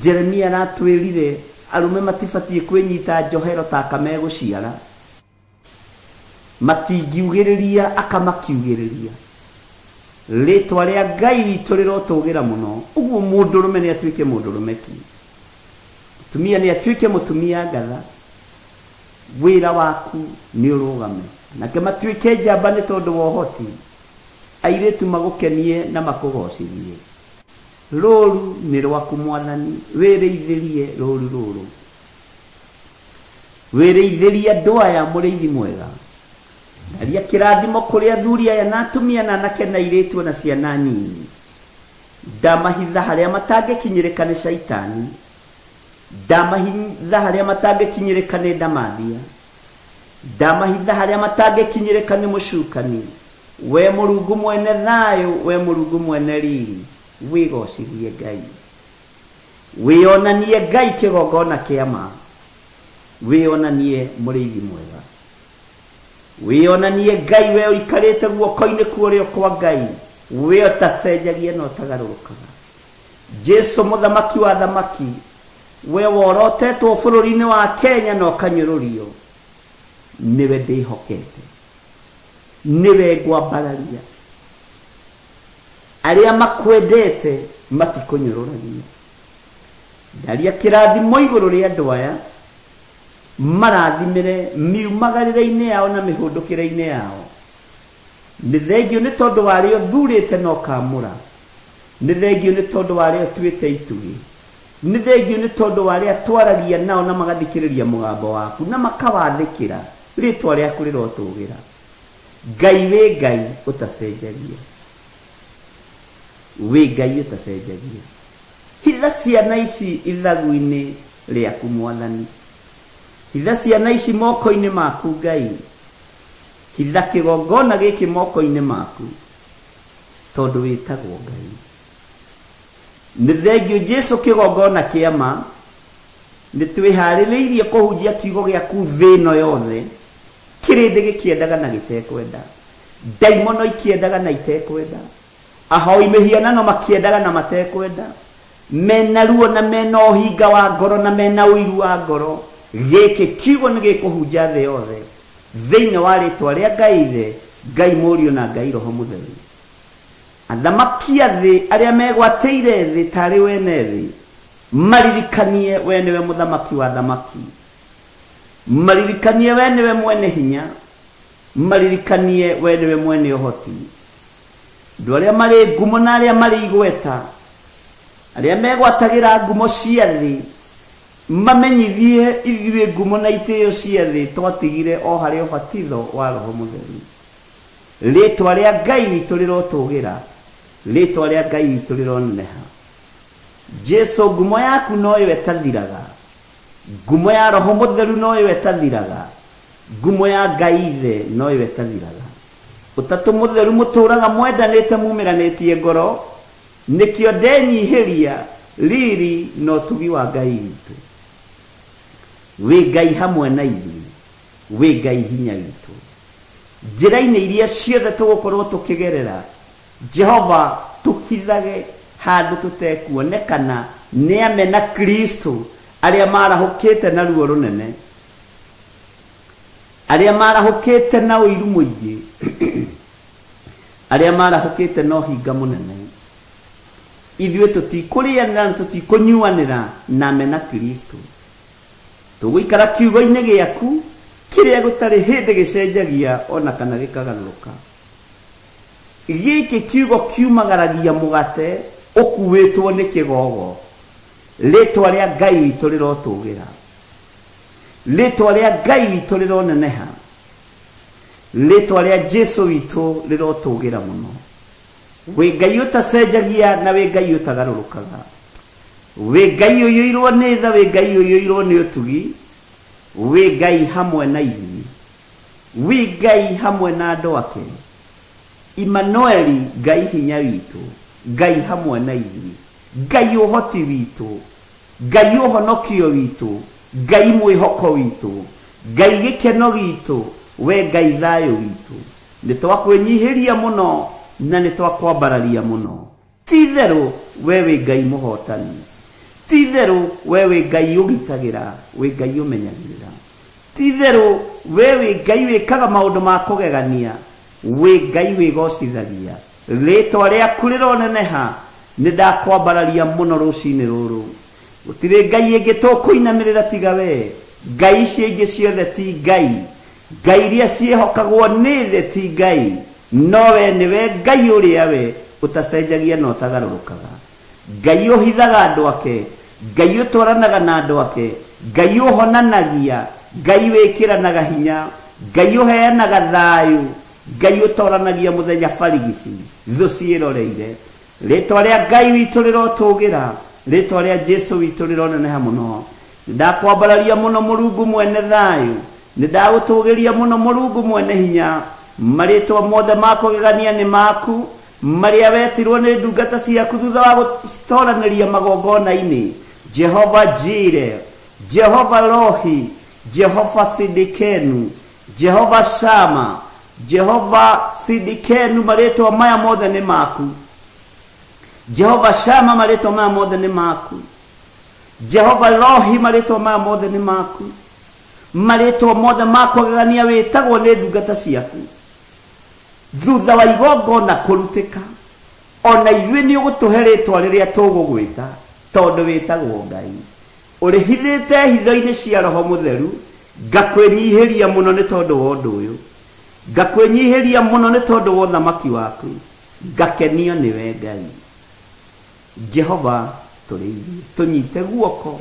Jeremia aratwĩrire Arũme matibatiĩ kwĩnyita njohero ta aka megũciara. Matingiugĩrĩria aka makiugĩrĩria. Rĩtwa rĩa Ngai witũ rĩrotũgĩra mũno. Ũguo mũndũrũme nĩ atuĩke mũndũrũme ki. Mũtumia nĩ atuĩke mũtumia ngatha. Wĩra waku nĩ ũrũgame. Nake matuĩke njamba nĩ tondũ wa ũhoti. Airĩtu magũkenie na makũgocithie. Rũru nĩ rwaku Mwathani, wĩrĩithĩrie rũru rũrũ. Wĩrĩithĩrie andũ aya mũrĩithi mwega. Ndaria kĩrathimo kũrĩ athuri aya na atumia na anake na airĩtu na ciana nini. Ndamahitha harĩa matangĩkinyĩrĩka nĩ caitani. Ndamahitha harĩa matangĩkinyĩrĩka nĩ ndamathia. Ndamahitha harĩa matangĩkinyĩrĩka nĩ mũcukani. We Mũrungu mwene thayũ, we Mũrungu mwene riri, wĩgocithie Ngai. Wĩonanie Ngai kĩgongona kĩa ma. Wĩonanie mũrĩithi mwega. Wĩonanie Ngai we ũikarĩte guoko-inĩ kũrĩa kwa Ngai, we ũtacenjagia na ũtagarũrũkaga. Jesu mũthamaki wa thamaki, we worotetwo bũrũri-inĩ wa Kenya na ũkanyũrũrio, nĩwe ndĩhokete, nĩwe ngwambararia. Arĩa makwendete matikũnyũrũragia. Ndaria kĩrathimo igũrũ rĩa andũ aya, marathimĩre miumagarĩre-inĩ yao na mĩhũndũkĩre-inĩ yao. Nĩ thengio nĩ tondũ wa arĩa ũthurĩte na ũkaamũra. Nĩ thengio nĩ tondũ wa arĩa ũtuĩte itugĩ. Nĩ thengio nĩ tondũ wa arĩa twaragia nao na magathikĩrĩria mũgambo waku na makawathĩkĩra. Rĩtwa rĩaku rĩrotũgĩra. Ngai wĩ Ngai ũtacenjagia. Wĩ Ngai ũtacenjagia. Hitha ciana ici ithagu-inĩ rĩaku Mwathani. Hitha ciana ici moko-inĩ maku Ngai. Hitha kĩgongona gĩkĩ moko-inĩ maku, tondũ wĩtagwo Ngai. Nĩ thengio Jesu kĩgongona kĩa ma. Nĩ twĩharĩrĩirie kũhunjia kiugo gĩaku thĩ ĩno yothe. Kĩrĩndĩ gĩkĩendaga na gĩtekwenda. Ndaimono ikĩendaga na itekwenda. Ahoi mĩhianano makĩendaga na matekwenda. Mena ruo na mena ũhinga wa ngoro na mena ũiru wa ngoro. Gĩkĩ kiugo nĩ gĩkũhunja thĩ yothe. Thĩinĩ wa rĩtwa rĩa Ngai Ithe, Ngai Mũriũ na Ngai Roho Mũtheru. Athamaki a thĩ arĩa megwatĩire thĩ tarĩ wene thĩ, maririkanie we nĩwe mũthamaki wa thamaki. Maririkanie we nĩwe mwene hinya. Maririkanie we nĩwe mwene ũhoti. Andũ arĩa marĩ ngumo na arĩa marĩ igweta, arĩa megwatagĩra ngumo cia thĩ, mamenyithie ithuĩ ngumo na itĩo cia thĩ twatigire o harĩ ũbatitho wa Roho Mũtheru. Rĩtwa rĩa Ngai witũ rĩrotũgĩra. Rĩtwa rĩa Ngai witũ rĩroneneha. Jesu ngumo yaku noyo ĩtathiraga. Ngumo ya Roho Mũtheru noyo ĩtathiraga. Ngumo ya Ngai Ithe noyo ĩtathiraga. Ũtatũ Mũtheru mũtũraga mwendanĩte mumĩranĩtie ngoro, nĩkĩo ndenyihĩria riri na ũtugi wa Ngai witũ. Wĩ Ngai hamwe na ithuĩ, wĩ Ngai hinya witũ. Njĩra-inĩ iria ciothe tũgũkorwo tũkĩgerera, Jehova tũhithage handũ tũtekuonekana nĩ amena Kristo arĩa marahũkĩte na ruo rũnene, arĩa marahũkĩte na ũiru mũingĩ, arĩa marahũkĩte na ũhinga mũnene. Ithuĩ tũtikũrĩanĩra na tũtikũnyuanĩra na amena Kristo. Tũgũikara kiugo-inĩ gĩaku kĩrĩa gũtarĩ hĩndĩ gĩcenjagia ona kana gĩkagarũrũka. Gĩkĩ kiugo kiumagaragia mũgate ũkuĩtwo nĩ kĩgogo. Rĩtwa rĩa Ngai witũ rĩrotũgĩra. Rĩtwa rĩa Ngai witũ rĩroneneha. Rĩtwa rĩa Jesu witũ rĩrotũgĩra mũno. Wĩ Ngai ũtacenjagia na wĩ Ngai ũtagarũrũkaga. Wĩ Ngai ũiyũirwo nĩ tha, wĩ Ngai ũiyũirwo nĩ ũtugi. Wĩ Ngai hamwe na ithuĩ. Wĩ Ngai hamwe na andũ ake. Immanueli, Ngai hinya witũ, Ngai hamwe na ithuĩ, Ngai ũhoti witũ, Ngai ũhonokio witũ, Ngai mwĩhoko witũ, Ngai gĩkeno gitũ, we Ngai thayũ witũ. Nĩ twakwĩnyihĩria mũno na nĩ twakwambararia mũno. Ti itherũ we wĩ Ngai mũhotani. Ti-itherũ we wĩ Ngai ũgitagĩra, wĩ Ngai ũmenyagĩrĩra. Ti-itherũ we wĩ Ngai wĩkaga maũndũ ma kũgegania, wĩ Ngai wĩgocithagia. Rĩtwa rĩaku rĩroneneha, nĩ ndakwambararia mũno rũcinĩ rũrũ. Gũtirĩ Ngai ĩngĩ tũkũinamĩrĩra tiga we. Ngai icio ingĩ ciothe ti Ngai. Ngai iria ciĩhokagwo nĩ thĩ ti Ngai. No we nĩwe Ngai ũrĩa we ũtacenjagia na ũtagarũrũkaga. Ngai ũhithaga andũ ake, Ngai ũtwaranaga na andũ ake, Ngai ũhonanagia, Ngai wĩkĩranaga hinya, Ngai ũheanaga thayũ, Ngai ũtoranagia mũthenya barigici, thũ ciĩroreire. Rĩtwa rĩa Ngai witũ rĩrotũgĩra, rĩtwa rĩa Jesu witũ rĩroneneha mũno. Nĩndakwambararia mũno Mũrungu mwene thayũ, nĩndagũtũgĩria mũno Mũrungu mwene hinya. Marĩtwa mothe ma kũgegania nĩ maku, marĩa wetirwo nĩ ndungata ciaku thutha wa gũtoranĩria magongona-inĩ. Jehova Jire, Jehova Rohi, Jehova Sidikenu, Jehova Shama, Jehova Sidikenu, marĩtwa maya mothe nĩ maku. Jehova Shama, marĩtwa maya mothe nĩ maku. Jehova Rohi, marĩtwa maya mothe nĩ maku. Marĩtwa mothe ma kũgegania wĩtagwo nĩ ndungata ciaku. Thutha wa igongona kũrutĩka, ona ithuĩ nĩ ũgũtũhe rĩtwa rĩrĩa tũgũgwĩta, tondũ wĩtagwo Ngai. Ũrĩhithĩte hitho-inĩ cia Roho Mũtheru, ngakwĩnyihĩria mũno nĩ tondũ wa ũndũ ũyũ. Ngakwĩnyihĩria mũno nĩ tondũ wa ũthamaki waku. Ngakenio nĩwe Ngai. Jehova tũrĩithie, tũnyite guoko,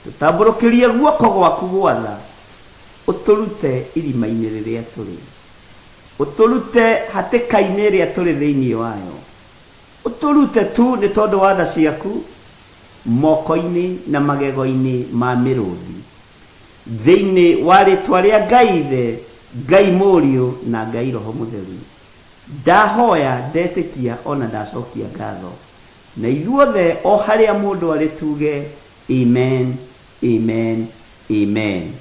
tũtambũrũkĩrie guoko gwaku gwatha, ũtũrute irima-inĩ rĩrĩa tũrĩ, ũtũrute hatĩka-inĩ ĩrĩa tũrĩ thĩinĩ wayo, ũtũrute tu nĩ tondũ wa tha ciaku moko-inĩ na magego-inĩ ma mĩrũthi. Thĩinĩ wa rĩtwa rĩa Ngai Ithe, Ngai Mũriũ na Ngai Roho Mũtheru, ndahoya, ndetĩkia ona ndacokia ngatho. Na ithuothe o harĩa mũndũ arĩ tuge amen, amen, amen.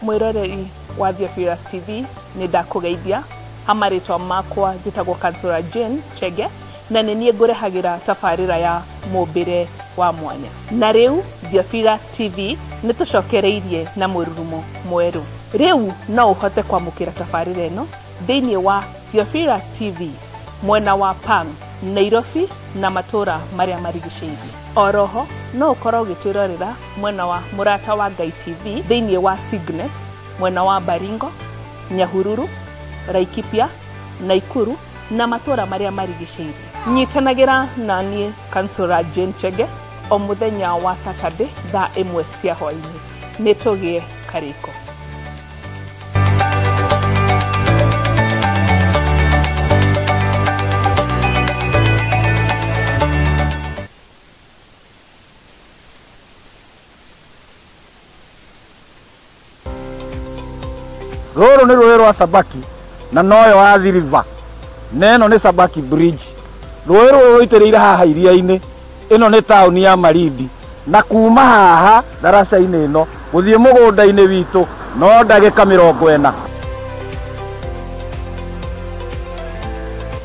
Mwĩroreri wa Theophilus TV, nĩ ndakũgeithia. Amarĩtwa makwa njĩtagwo Kansura Jane Chege, na nĩ niĩ ngũrehagĩra tabarĩra ya mũmbĩre wa mwanya. Na rĩu Theophilus TV nĩ tũcokereirie na mũrurumo mwerũ. Rĩu no ũhote kwamũkĩra tabarĩra ĩno thĩinĩ wa Theophilus TV mwena wa Pang, Nairobi na matũra marĩa marigicĩirie. Oroho no ũkorwo ũgĩtwĩrorera mwena wa Mũrata wa Ngai TV thĩinĩ wa Signet mwena wa Baringo, Nyahururu, Laikipia, Naikuru na matũra marĩa marigicĩirie. Nyitanagĩra na niĩ Kansura Jane Chege o mũthenya wa Saturday thaa 1 cia hwaĩ-inĩ. Nĩ tũgĩe karĩko. Rũrũ nĩ rũĩ rwa Sabaki na noyo Athi River, na ĩno nĩ Sabaki Bridge. Rũĩ rũrũ rũitĩrĩire haha iria-inĩ. Ĩno nĩ taũni ya Malindi, na kuma haha ndaraca-inĩ ĩno gũthiĩ mũgũnda-inĩ witũ no ndagĩka 40.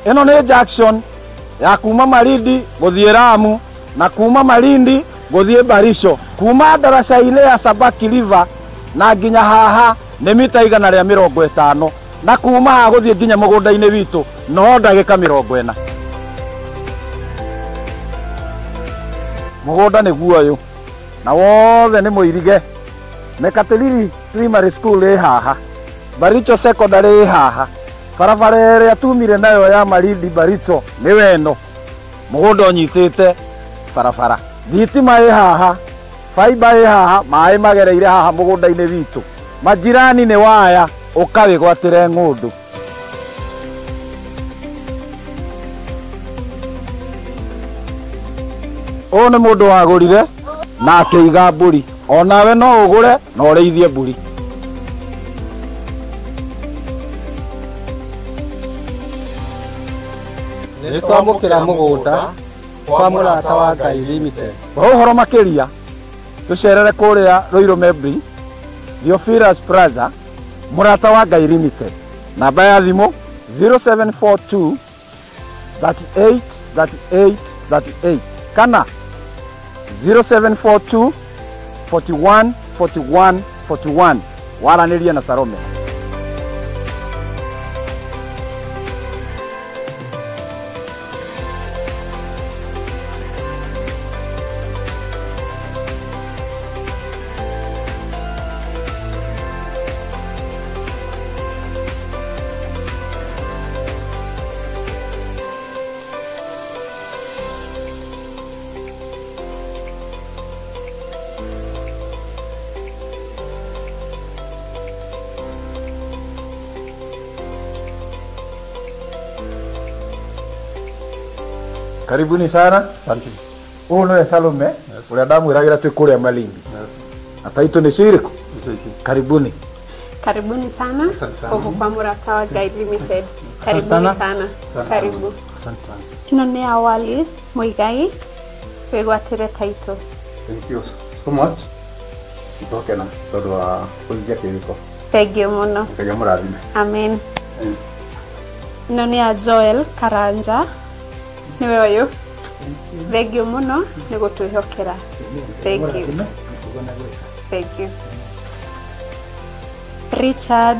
Ĩno nĩ junction ya kuma Malindi gũthiĩ Lamu na kuma Malindi gũthiĩ Barisho. Kuma ndaraca-inĩ ya Sabaki River na nginya haha nĩ mita 150, na kuma haha gũthiĩ nginya mũgũnda-inĩ witũ no ndagĩka 40. Mũgũnda nĩguo ũyũ na wothe nĩ mũirige. Mekatilili Primary School ĩ haha, Baricho Secondary ĩ haha, barabara ĩrĩa tumire nayo ya Malindi Baricho nĩwe ĩno. Mũgũnda ũnyitĩte barabara, thitima ĩ haha, faiba ĩ haha, maĩ magereire haha mũgũnda-inĩ witũ. Majirani nĩ waya, ũkawĩgwatĩre ng'ũndũ. Ũyũ nĩ mũndũ wagũrire na akĩiga mbũri. Onawe no ũgũre na ũrĩithie mbũri. Nĩ twamũkĩra mũgũnda kwa Mũrata wa Ngai Limited. Kwa ũhoro makĩria tũcerere kũrĩa Ruiru Membri, Theophilus Plaza, Mũrata wa Ngai Limited. Namba ya thimũ 0742 38 38 38 kana 0742 41 41 41. Waranĩria na Salome. Karibuni sana. Asante. Ũyũ nĩwe Salome ũrĩa ndamwĩragĩra twĩ kũrĩa Malindi. Na taitũ nĩ cirĩkũ? Karibuni. Karibuni sana gũkũ kwa Mũrata wa Ngai Limited. Karibuni sana. Karibu. Ĩno nĩ ya Wallis Muigai, wĩgwatĩre taitũ. Thank you so much. Nĩtwakena tondũ wa kũhingia kĩrĩko. Thank you mũno. Ngai amũrathime. Amen. Ĩno nĩ ya Joel Karanja, nĩwe ũyũ. Thank you mũno nĩ gũtwĩhokera. Thank you. Thank you. Richard,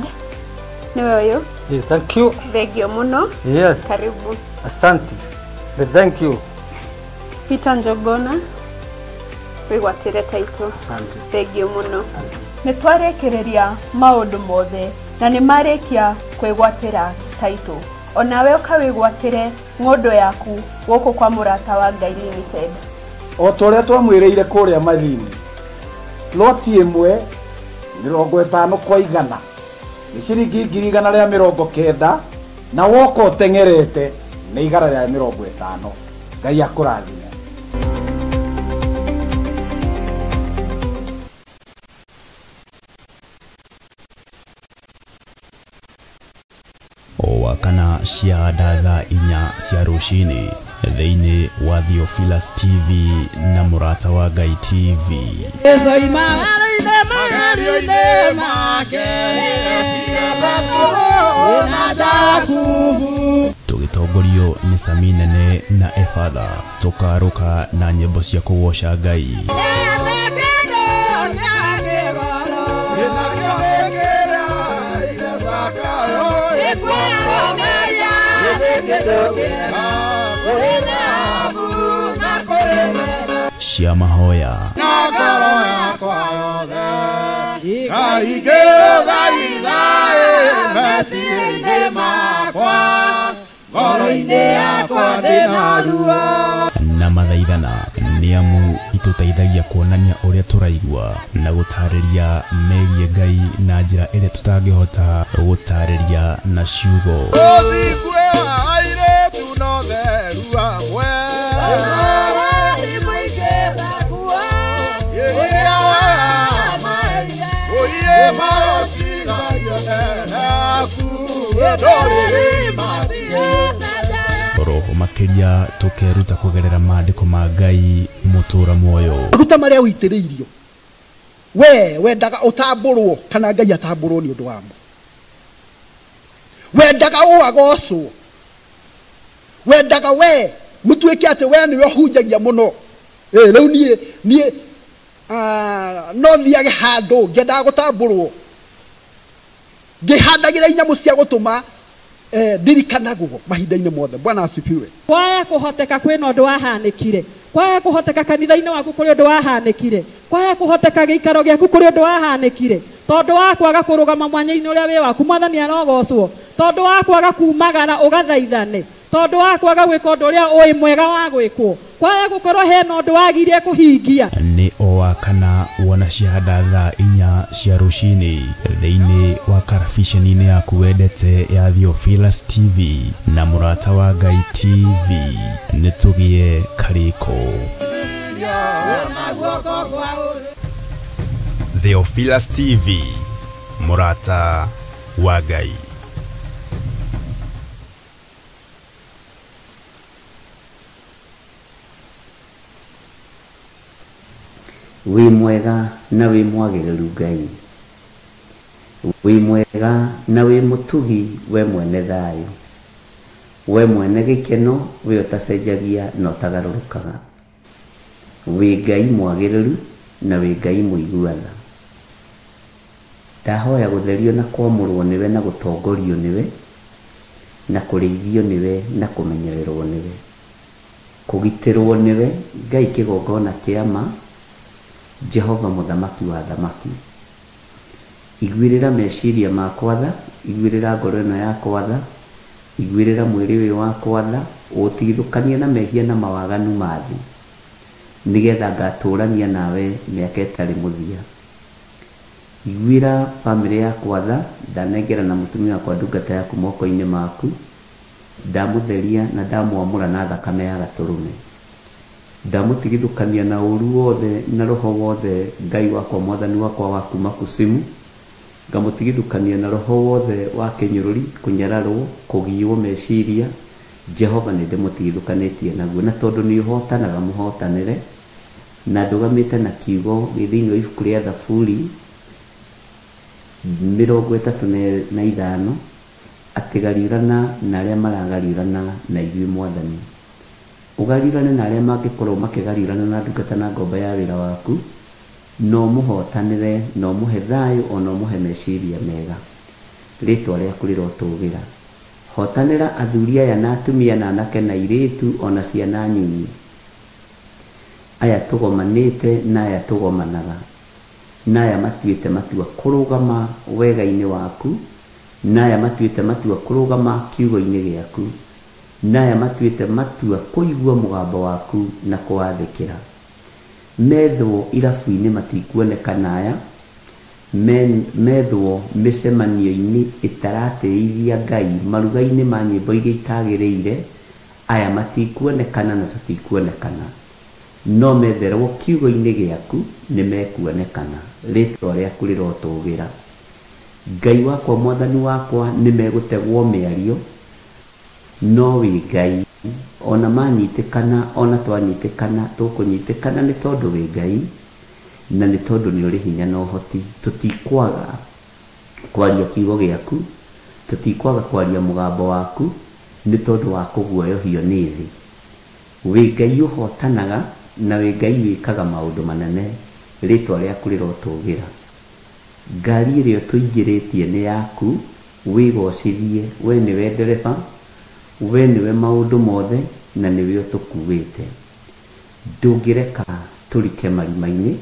nĩwe ũyũ. Yes, thank you. Thank you mũno. Yes. Karibu. Asante. Thank you. Peter Njogona, wĩgwatĩre taitũ. Thank you mũno. Nĩ twarĩkĩrĩria maũndũ mothe na nĩ marĩkia kwĩgwatĩra taitũ. Onawe ũkawĩgwatĩre ng'ũndũ yaku gũkũ kwa Mũrata wa Ngai Limited. O ta ũrĩa twamwĩrĩire kũrĩa Malindi, loti ĩmwe 50 kwa 100 nĩ ciringi 190,000 na woka ũteng'erete nĩ 150. Ngai akũrathime. Wakana cia thaa 4 cia rũcinĩ thĩinĩ wa Theophilus TV na Mũrata wa Ngai TV. Tũgĩtongorio nĩ Sami Nene na Efatha, tũkarũka na nyĩmbo cia kũgoca Ngai. Cia mahoya na mathaithana nĩ amu itũteithagia kuonania ũrĩa tũraigua na gũtarĩria megiĩ Ngai na njĩra ĩrĩa tũtangĩhota gũtarĩria na ciugo. Roho makĩria tũkeruta kũgerera maandĩko ma Ngai mũtũra muoyo. Maguta marĩa ũitĩrĩirio we wendaga ũtambũrwo kana Ngai atambũrwo nĩ ũndũ wamo. Wendaga ũagocwo, wendaga we mũtuĩke atĩ we nĩwe ũhunjagia mũno. Rĩu niĩ no thiage handũ ngĩendaga gũtambũrwo, ngĩhandagĩra inyamũ cia gũtũma ndirikanagwo mahinda-inĩ mothe. Bwana asifiwe. Kwaya kũhoteka kwĩna ũndũ wahanĩkire, kwaya kũhoteka kanitha-inĩ waku kũrĩ ũndũ wahanĩkire, kwaya kũhoteka gĩikaro gĩaku kũrĩ ũndũ wahanĩkire, tondũ wa kwaga kũrũgama mwanya-inĩ ũrĩa wĩ waku Mwathani arogocwo, tondũ wa kwaga kumagara ũgathaithane, tondũ wa kwaga gwĩka ũndũ ũrĩa ũĩ mwega wa gwĩkwo, kwaya gũkorwo hena ũndũ wagire kũhingia. Nĩ o wa kana wona ciahanda thaa 4 cia rũcinĩ thĩinĩ wa karabiceni-inĩ yaku wendete ya Theophilus TV na Mũrata wa Ngai TV. Nĩ tũgĩe karĩko. Theophilus TV, Mũrata wa Ngai. Wĩ mwega na wĩ mwagĩrĩru Ngai, Wĩ mwega na wĩ mũtugi, we mwene thayũ, we mwene gĩkeno, we ũtacenjagia na ũtagarũrũkaga. Wĩ Ngai mwagĩrĩru na wĩ Ngai mũiguana. Ndahoya gũtherio na kwamũrwo nĩwe na gũtongorio nĩwe na kũrĩithio nĩwe na kũmenyererwo nĩwe, kũgitĩrwo nĩwe, Ngai kĩgongona kĩa ma, Jehova mũthamaki wa thamaki. Iguĩrĩra meciria makwa tha, iguĩrĩra ngoro ĩno yakwa tha, iguĩrĩra mwĩrĩ ũyũ wakwa tha, ũtigithũkanie na mehia na mawaganu ma thĩ, nĩgetha ngatũrania nawe mĩaka ĩtarĩ mũthia. Iguĩra bamĩrĩ yakwa tha, ndanengera na mũtumia wakwa ndungata yaku moko-inĩ maku, ndamũtheria na ndamwamũra na thakame ya gatũrũme. Ndamũtigithũkania na ũru wothe na roho wothe, Ngai wakwa mwathani wakwa wa kuma kusimu. Ngamũtigithũkania na roho wothe wa kĩnyũrũri, kũnyararwo, kũgiwo meciria. Jehova nĩ ndĩmũtigithũkanĩtie naguo, na tondũ nĩ ũhotanaga mũhotanĩre, na ndũgamĩte na kiugo gĩ thĩinĩ wa ibuku rĩa Thaburi 35 atĩ gariũrana na arĩa maragariũrana na ithuĩ mwathani. Ũgariũrane na arĩa mangĩkorwo makĩgariũrana na ndungata na ngombo ya wĩra waku, no mũhotanĩre, no mũhe thayũ, ona mũhe meciria mega. Rĩtwa rĩaku rĩrotũgĩra. Hotanĩra athuri aya na atumia na anake na airĩtu ona ciana nyinyi, aya tũgomanĩte na aya tũgomanaga, na aya matuĩte matua kũrũgama wega-inĩ waku, na aya matuĩte matua kũrũgama kiugo-inĩ gĩaku, na aya matuĩte matua kũigua mũgambo waku na kũwathĩkĩra. Methwo irabu-inĩ matikuonekana aya, methwo mĩcemanio-inĩ ĩtaratĩithia Ngai, maruga-inĩ ma nyĩmbo iria itagĩrĩire, aya matikuonekana na tũtikuonekana, no metherwo kiugo-inĩ gĩaku nĩ mekuonekana. Rĩtwa rĩaku rĩrotũgĩra. Ngai wakwa mwathani wakwa, nĩ megũtegwo mĩario, no wĩ Ngai. Ona manyitĩkana, ona twanyitĩkana, tũkũnyitĩkana nĩ tondũ wĩ Ngai, na nĩ tondũ nĩ ũrĩ hinya na ũhoti. Tũtikwaga kwaria kiugo gĩaku, tũtikwaga kwaria mũgambo waku, nĩ tondũ wa kũguoyohio nĩ thĩ. Wĩ Ngai ũhotanaga na wĩ Ngai wĩkaga maũndũ manene. Rĩtwa rĩaku rĩrotũgĩra. Ngari ĩrĩa tũingĩrĩtie nĩ yaku, wĩgocithie, we nĩwe ndereba, we nĩwe maũndũ mothe, na nĩwe ũtũkuĩte. Ndũngĩreka tũrike marima-inĩ,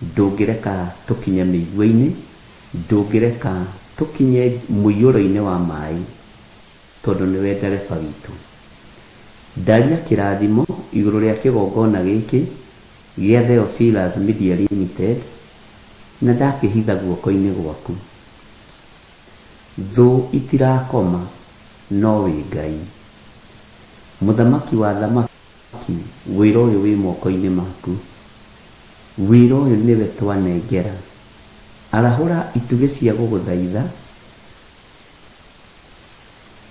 ndũngĩreka tũkinye mĩigua-inĩ, ndũngĩreka tũkinye mũiyũro-inĩ wa maĩ, tondũ nĩwe ndereba witũ. Ndaria kĩrathimo igũrũ rĩa kĩgongona gĩkĩ gĩa Theophilus Media Limited, na ndakĩhitha guoko-inĩ gwaku. Thũ itirakoma, no wĩ Ngai. Mũthamaki wa thamaki, wĩra ũyũ wĩ moko-inĩ maku. Wĩra ũyũ nĩwe twanengera. Arahũra itugĩ cia gũgũthaitha,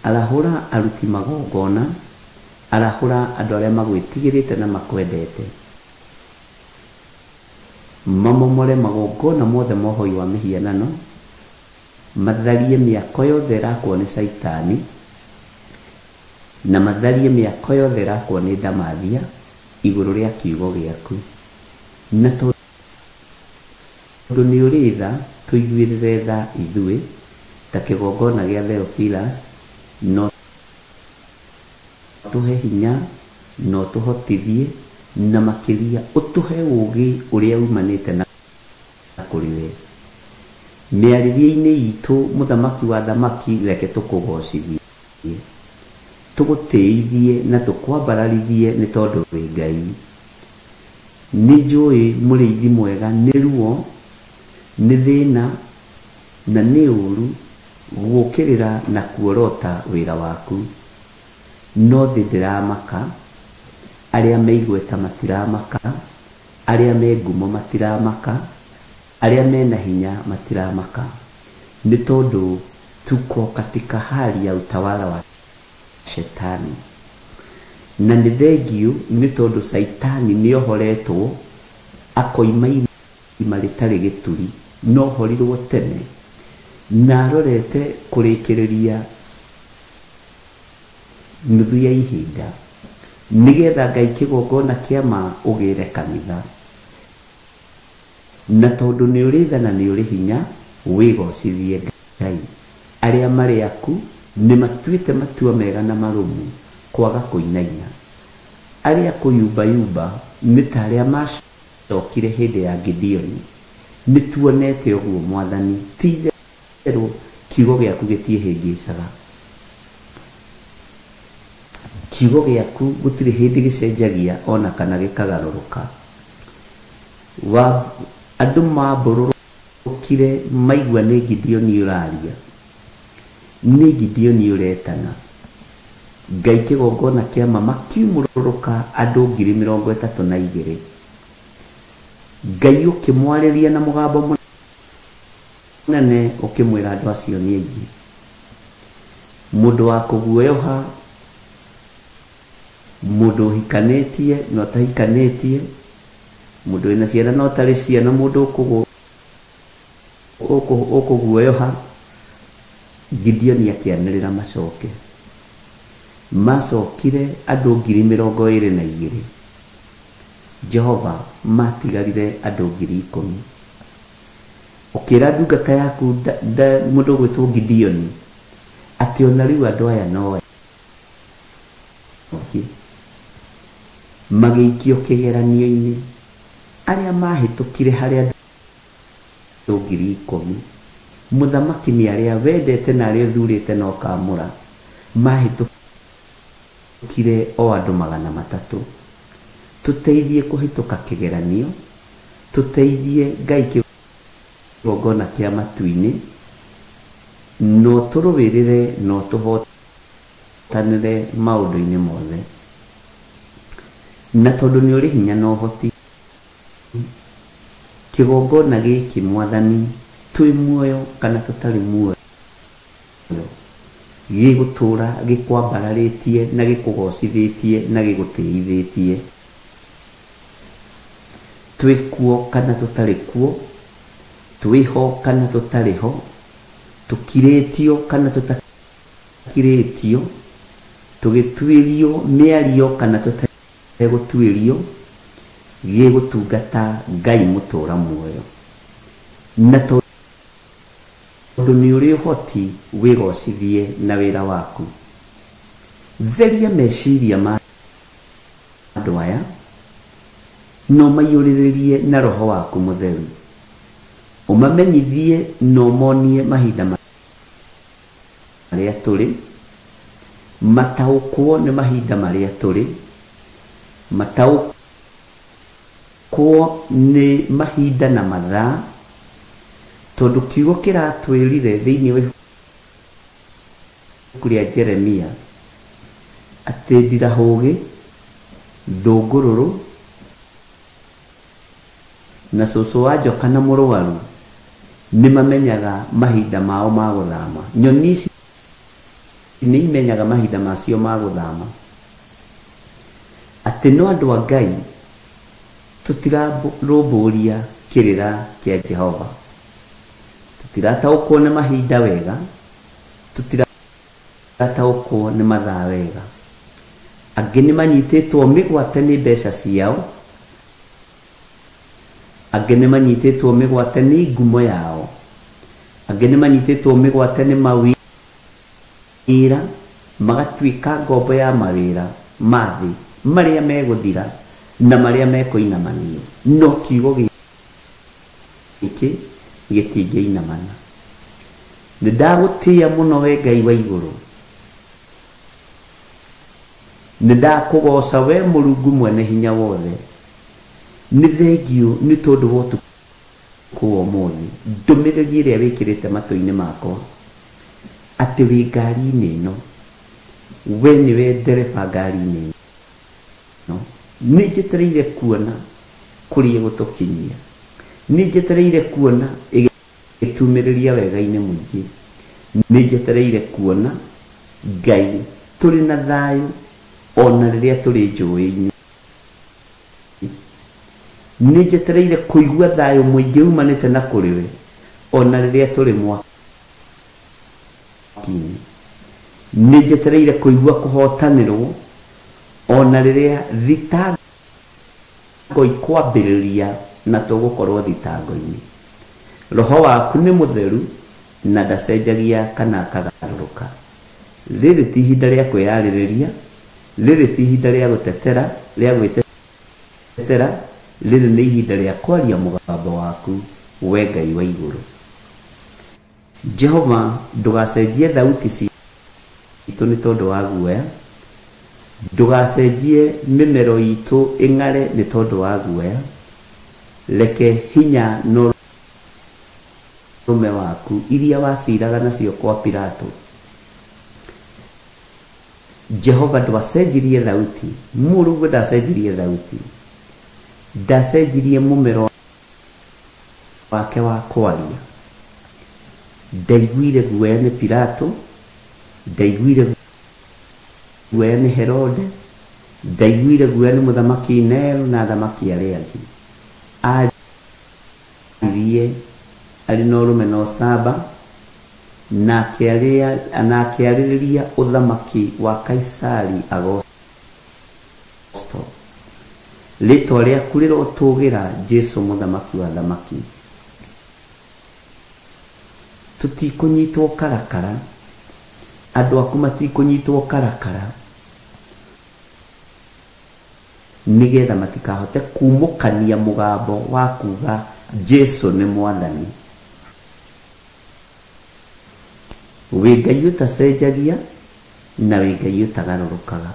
arahũra aruti magongona, arahũra andũ arĩa magwĩtigĩrĩte na makwendete. Mamomore magongona mothe ma ũhoi wa mĩhianano, matharie mĩako yothe ĩrakwo nĩ Caitani, na matharie mĩako yothe ĩrakwo nĩ ndamathia igũrũ rĩa kiugo gĩaku. Na tondũ nĩ ũrĩ tha, tũiguĩrĩre tha ithuĩ ta kĩgongona gĩa Theophilus, no tũhe hinya, no tũhotithie, na makĩria ũtũhe ũũgĩ ũrĩa umanĩte na kũrĩ we. Mĩarĩrie-inĩ itũ, mũthamaki wa thamaki, reke tũkũgocithie, tũgũtĩithie na tũkwambararithie nĩ tondũ wĩ Ngai. Nĩ njũĩ mũrĩithi mwega nĩ ruo, nĩ thĩna na nĩ ũru gũũkĩrĩra na kuorota wĩra waku. No thĩ ndĩramaka, arĩa me igweta matiramaka, arĩa me ngumo matiramaka, arĩa mena hinya matiramaka, nĩ tondũ tuko katika hali ya utawala wa shetani. Na nĩ thengiũ nĩ tondũ Caitani nĩohoretwo akoima irima rĩtarĩ gĩturi, no horirwo tene. Na arorete kũrĩkĩrĩria nuthu ya ihinda nĩgetha Ngai kĩgongona kĩa ma ũgĩre kanitha. Na tondũ nĩ ũrĩ tha na nĩ ũrĩ hinya, wĩgocithie Ngai. Arĩa marĩ aku nĩ matuĩte matua mega na marũmu kwaga kũinaina. Arĩa kũyumbayumba nĩ ta arĩa macokire hĩndĩ ya Gideoni. Nĩ tuonete ũguo Mwathani, ti itherũ kiugo gĩaku gĩtiĩhĩngĩcaga. Kiugo gĩaku gũtirĩ hĩndĩ gĩcenjagia ona kana gĩkagarũrũka. Andũ mambũrũrũkire maigua nĩ Gideoni ũraria, nĩ Gideoni ũretana. Ngai kĩgongona kĩa ma makiumũrũrũka andũ 32,000. Ngai ũkĩmwarĩria na mũgambo mũnene ũkĩmwĩra andũ acio nĩ aingĩ. Mũndũ wa kũguoyoha, mũndũ ũhikanĩtie na ũtahikanĩtie, mũndũ wĩna ciana na ũtarĩ ciana, mũndũ ũkũguoyoha. Gideoni akĩanĩrĩra macoke. Macokire andũ 22,000. Jehova matigarire andũ 10,000. Ũkĩra ndungata yaku mũndũ ũgwĩtwo Gideoni atĩ ona rĩu andũ aya no aingĩ. Magĩikio kĩgeranio-inĩ. Arĩa mahĩtũkire harĩ andũ 10,000, mũthamaki nĩ arĩa wendete na arĩa ũthurĩte na ũkaamũra, mahĩtũkire o andũ 300. Tũteithie kũhĩtũka kĩgeranio, tũteithie Ngai kĩgongona kĩa matu-inĩ, no tũrũĩrĩre no tũhotanĩre maũndũ-inĩ mothe. Na tondũ nĩ ũrĩ hinya na ũhoti, kĩgongona gĩkĩ Mwathani, twĩ muoyo kana tũtarĩ muoyo, gĩgũtũra gĩkwambararĩtie na gĩkũgocithĩtie na gĩgũtĩithĩtie. Twĩ kuo kana tũtarĩ kuo, twĩho kana tũtarĩ ho, tũkirĩtio kana tũtakirĩtio, tũgĩtuĩrio mĩario kana tũtegũtuĩrio, gĩgũtungata Ngai mũtũra muoyo. Na tondũ nĩ ũrĩ ũhoti, wĩgocithie na wĩra waku. Theria meciria ma andũ aya, no maiyũrĩrĩrie na roho waku mũtheru. Ũmamenyithie na ũmonie mahinda marĩa tũrĩ, mataũkwo nĩ mahinda marĩa tũrĩ, mataũkwo nĩ mahinda na mathaa, tondũ kiugo kĩratwĩrire thĩinĩ wa ibuku rĩa Jeremia atĩ ndirahũgĩ, thũngũrũrũ na cũcũ wa njoka na mũrwaru nĩ mamenyaga mahinda mao ma gũthama. Nyoni ici nĩ imenyaga mahinda macio ma gũthama. Atĩ no andũ a Ngai tũtirarũmbũria kĩrĩra kĩa Jehova, tũtirataũkwo nĩ mahinda wega, tũtirataũkwo nĩ mathaa wega. Angĩ nĩ manyitĩtwo mĩgwate nĩ mbeca ciao, angĩ nĩ manyitĩtwo mĩgwate nĩ ngumo yao, angĩ nĩ manyitĩtwo mĩgwate nĩ mawĩra, magatuĩka ngombo ya mawĩra ma thĩ marĩa megũthira na marĩa mekũinamanio. No kiugo gĩkĩ gĩtingĩinamana. Nĩ ndagũtĩĩa mũno we Ngai wa igũrũ, nĩ ndakũgoca we Mũrungu mwene hinya wothe. Nĩ thengiũ nĩ tondũ wa ũtukũ wa ũmũthĩ, ndũmĩrĩri ĩrĩa wĩkĩrĩte matũ-inĩ makwa atĩ wĩ ngari-inĩ ĩno, we nĩwe ndereba ngari-inĩ ĩno. Nĩ njetereire kuona kũrĩa ĩgũtũkinyia, nĩ njetereire kuona ĩgĩtumĩrĩria wega-inĩ mũingĩ, nĩ njetereire kuona Ngai tũrĩ na thayũ ona rĩrĩa tũrĩ njũĩ-inĩ. Nĩ njetereire kũigua thayũ mũingĩ umanĩte na kũrĩ we ona rĩrĩa tũrĩ mwaki. ũthamaki-inĩ. Nĩ njetereire kũigua kũhotanĩrwo ona rĩrĩa thitango ikwambĩrĩria na tũgũkorwo thitango-inĩ. Roho waku nĩ mũtheru na ndacenjagia kana akagarũrũka. Rĩrĩ ti ihinda rĩa kwĩyarĩrĩria, rĩrĩ ti ihinda rĩa gũtetera, rĩa gwĩtetera, rĩrĩ nĩ ihinda rĩa kwaria mũgambo waku we Ngai wa igũrũ. Jehova, ndũgacenjie thauti citũ nĩ tondũ wa guoya, ndũgacenjie mĩmero itũ ĩng'are nĩ tondũ wa guoya. Reke hinya na ũrũme waku iria waciraga nacio kwa Pilato. Jehova, ndwacenjirie thauti, Mũrungu ndacenjirie thauti, ndacenjirie mũmero wake wa kwaria. Ndaiguire guoya nĩ Pilato, ndaiguire guoya nĩ Herode, ndaiguire guoya nĩ mũthamaki Nero na athamaki arĩa angĩ. Aririe arĩ na ũrũme na ũcamba, na akĩarĩrĩria ũthamaki wa Kaisari Agosto. Rĩtwa rĩaku rĩrotũgĩra, Jesũ mũthamaki wa athamaki. Tũtikũnyitwo karakara, andũ aku matikũnyitwo karakara, nĩgetha matikahote kumũkania mũgambo wa kuga Jesũ nĩ mwathani. Wĩ Ngai ũtacenjagia na wĩ Ngai ũtagarũrũkaga.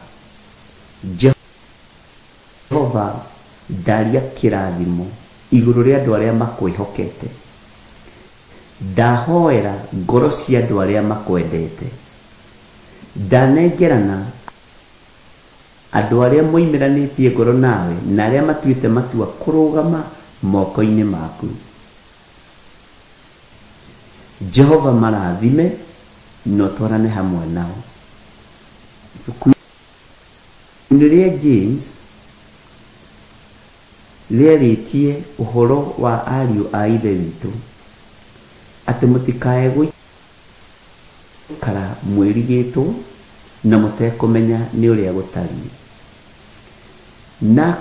Jehova, ndaria kĩrathimo igũrũ rĩa andũ arĩa makwĩhokete. Ndahoera ngoro cia andũ arĩa makwendete. Ndanengerana andũ arĩa moimĩranĩtie ngoro nawe na arĩa matuĩte matua kũrũgama moko-inĩ maku. Jehova, marathime na ũtwarane hamwe nao. Ibuku-inĩ rĩa James rĩarĩtie ũhoro wa ariũ a Ithe witũ, atĩ mũtikae gũikara mwĩrigĩtwo na mũtekũmenya nĩ ũrĩa gũtariĩ. Na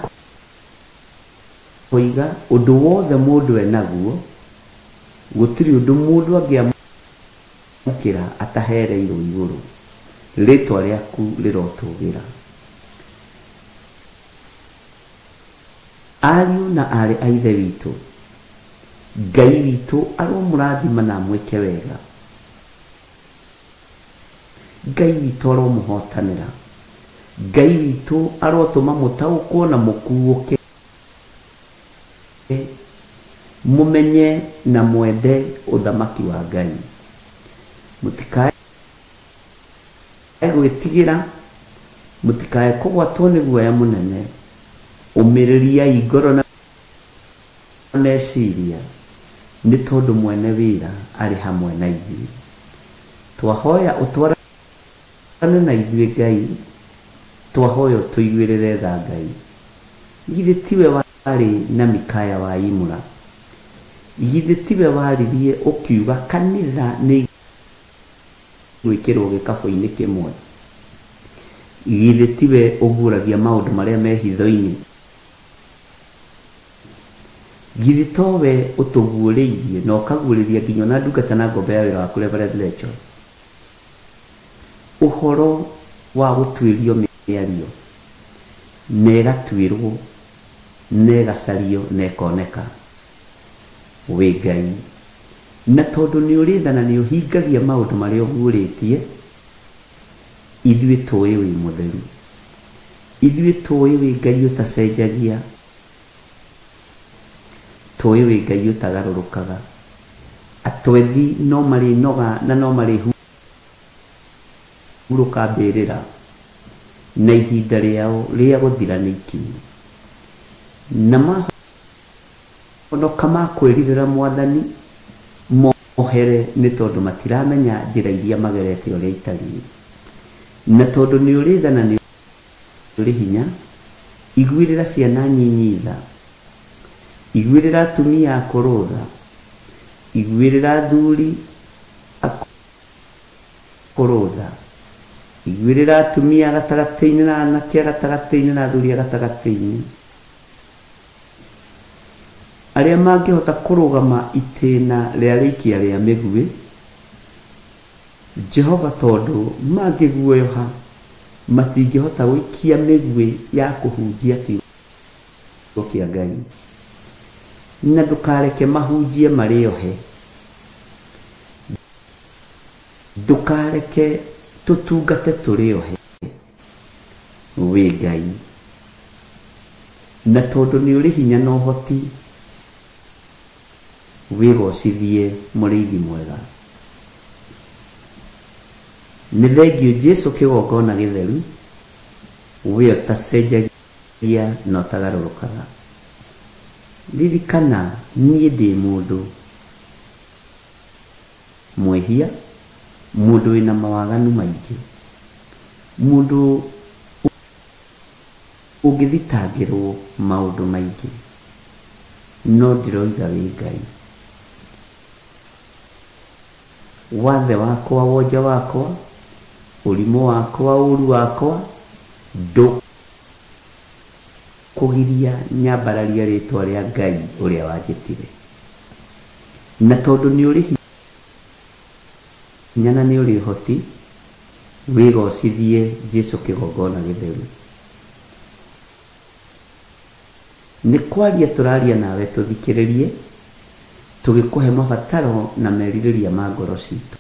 koiga ũndũ wothe mũndũ enaguo, gũtirĩ ũndũ mũndũ angĩamũkĩra atahereirwo igũrũ. Rĩtwa rĩaku rĩrotũgĩra. Ariũ na aarĩ a Ithe witũ, Ngai witũ aromũrathima na amwĩke wega. Ngai witũ aromũhotanĩra. Ngai witũ arotũma mũtaũkwo na mũkuũke, mũmenye na mwende ũthamaki wa Ngai. Mũtikae gwĩtigĩra, mũtikae kũgwatwo nĩ guoya mũnene. Ũmĩrĩriai ngoro na meciria, nĩ tondũ mwene wĩra arĩ hamwe na ithuĩ. Twahoya ũtwarane na ithuĩ Ngai, twahoya ũtũiguĩrĩre tha Ngai. Githĩ tiwe warĩ na Mikaya wa Imũra? Githĩ tiwe waririe ũkiuga kanitha nĩ gwĩkĩrwo gĩkabũ-inĩ kĩmwe? Githĩ tiwe ũguũragia maũndũ marĩa me hitho-inĩ? Githĩ towe ũtũguũrĩirie na ũkaguũrĩria nginya ona ndungata na ngombo ya wĩra waku Reverend Rachel ũhoro wa gũtuĩrio mĩario, na ĩgatuĩrwo, na ĩgacario, na ĩkoneka. Wĩ Ngai, na tondũ nĩ ũrĩ tha na nĩ ũhingagia maũndũ marĩa ũguũrĩtie, ithuĩ tũĩ wĩ mũtheru, ithuĩ tũĩ wĩ Ngai ũtacenjagia, tũĩ wĩ Ngai ũtagarũrũkaga. Atwethi no marĩnoga na no marĩhurũka mbĩrĩra, na ihinda rĩao rĩa gũthira nĩ ikinyu. Na mahonoka makwĩrirĩra Mwathani mohere, nĩ tondũ matiramenya njĩra iria magerete ũrĩa itariĩ. Na tondũ nĩ ũrĩ tha na nĩ ũrĩ hinya, iguĩrĩra ciana nyinyi tha, iguĩrĩra atumia akũrũ tha, iguĩrĩra athuri Kũrũtha iguĩrĩra atumia gatagatĩ-inĩ na anake gatagatĩ-inĩ na athuri gatagatĩ-inĩ arĩa mangĩhota kũrũgama itĩna rĩa rĩikia rĩa mĩguĩ Jehova tondũ mangĩguoyoha matingĩhota gũikia mĩguĩ ya kũhunjia kiugo kĩa Ngai na ndũkareke mahunjie marĩ ohe ndũkareke tũtungate tũrĩ ohe wĩ Ngai na tondũ nĩ ũrĩ hinya na ũhoti wĩgocithie mũrĩithi mwega nĩ thengio Jesu kĩgongona gĩtheru we ũtacenjagia na ũtagarũrũkaga ririkana niĩ ndĩ mũndũ mwĩhia mũndũ wĩna mawaganu maingĩ mũndũ ũngĩthitangĩrwo maũndũ maingĩ no ndĩroiga wĩ Ngai wathe wakwa wonja wakwa ũrimũ wakwa ũru wakwa ndũkũgiria nyambararia rĩtwa rĩa Ngai ũrĩa wanjĩtire na tondũ nĩ ũrĩ hinya na nĩ ũrĩ ũhoti wĩgocithie Jesu kĩgongona gĩtheru nĩ kwaria tũraria nawe tũthikĩrĩrie tũgĩkũhe mabataro na merirĩria ma ngoro citũ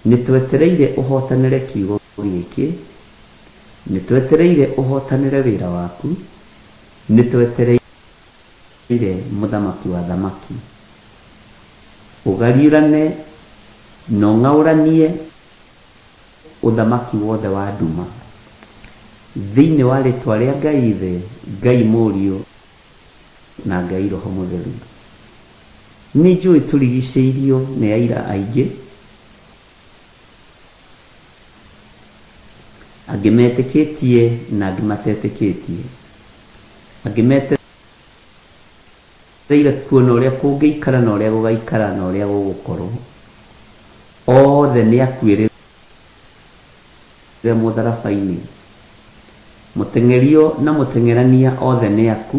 nĩ twetereire ũhotanĩre kiugo gĩkĩ nĩ twetereire ũhotanĩre wĩra waku nĩ twetereire mũthamaki wa thamaki ũgariũrane na ũng'aũranie ũthamaki wothe wa nduma thĩinĩ wa rĩtwa rĩa Ngai Ithe Ngai Mũriũ na Ngai Roho Mũtheru nĩ njũĩ tũrigicĩirio nĩ aira aingĩ angĩ metĩkĩtie na angĩ matetĩkĩtie angĩ metereire kuona ũrĩa kũngĩikara na ũrĩa gũgaikara na ũrĩa gũgũkorwo othe nĩ akuĩrĩre mũtharaba-inĩ mũteng'erio na mũteng'erania othe nĩ aku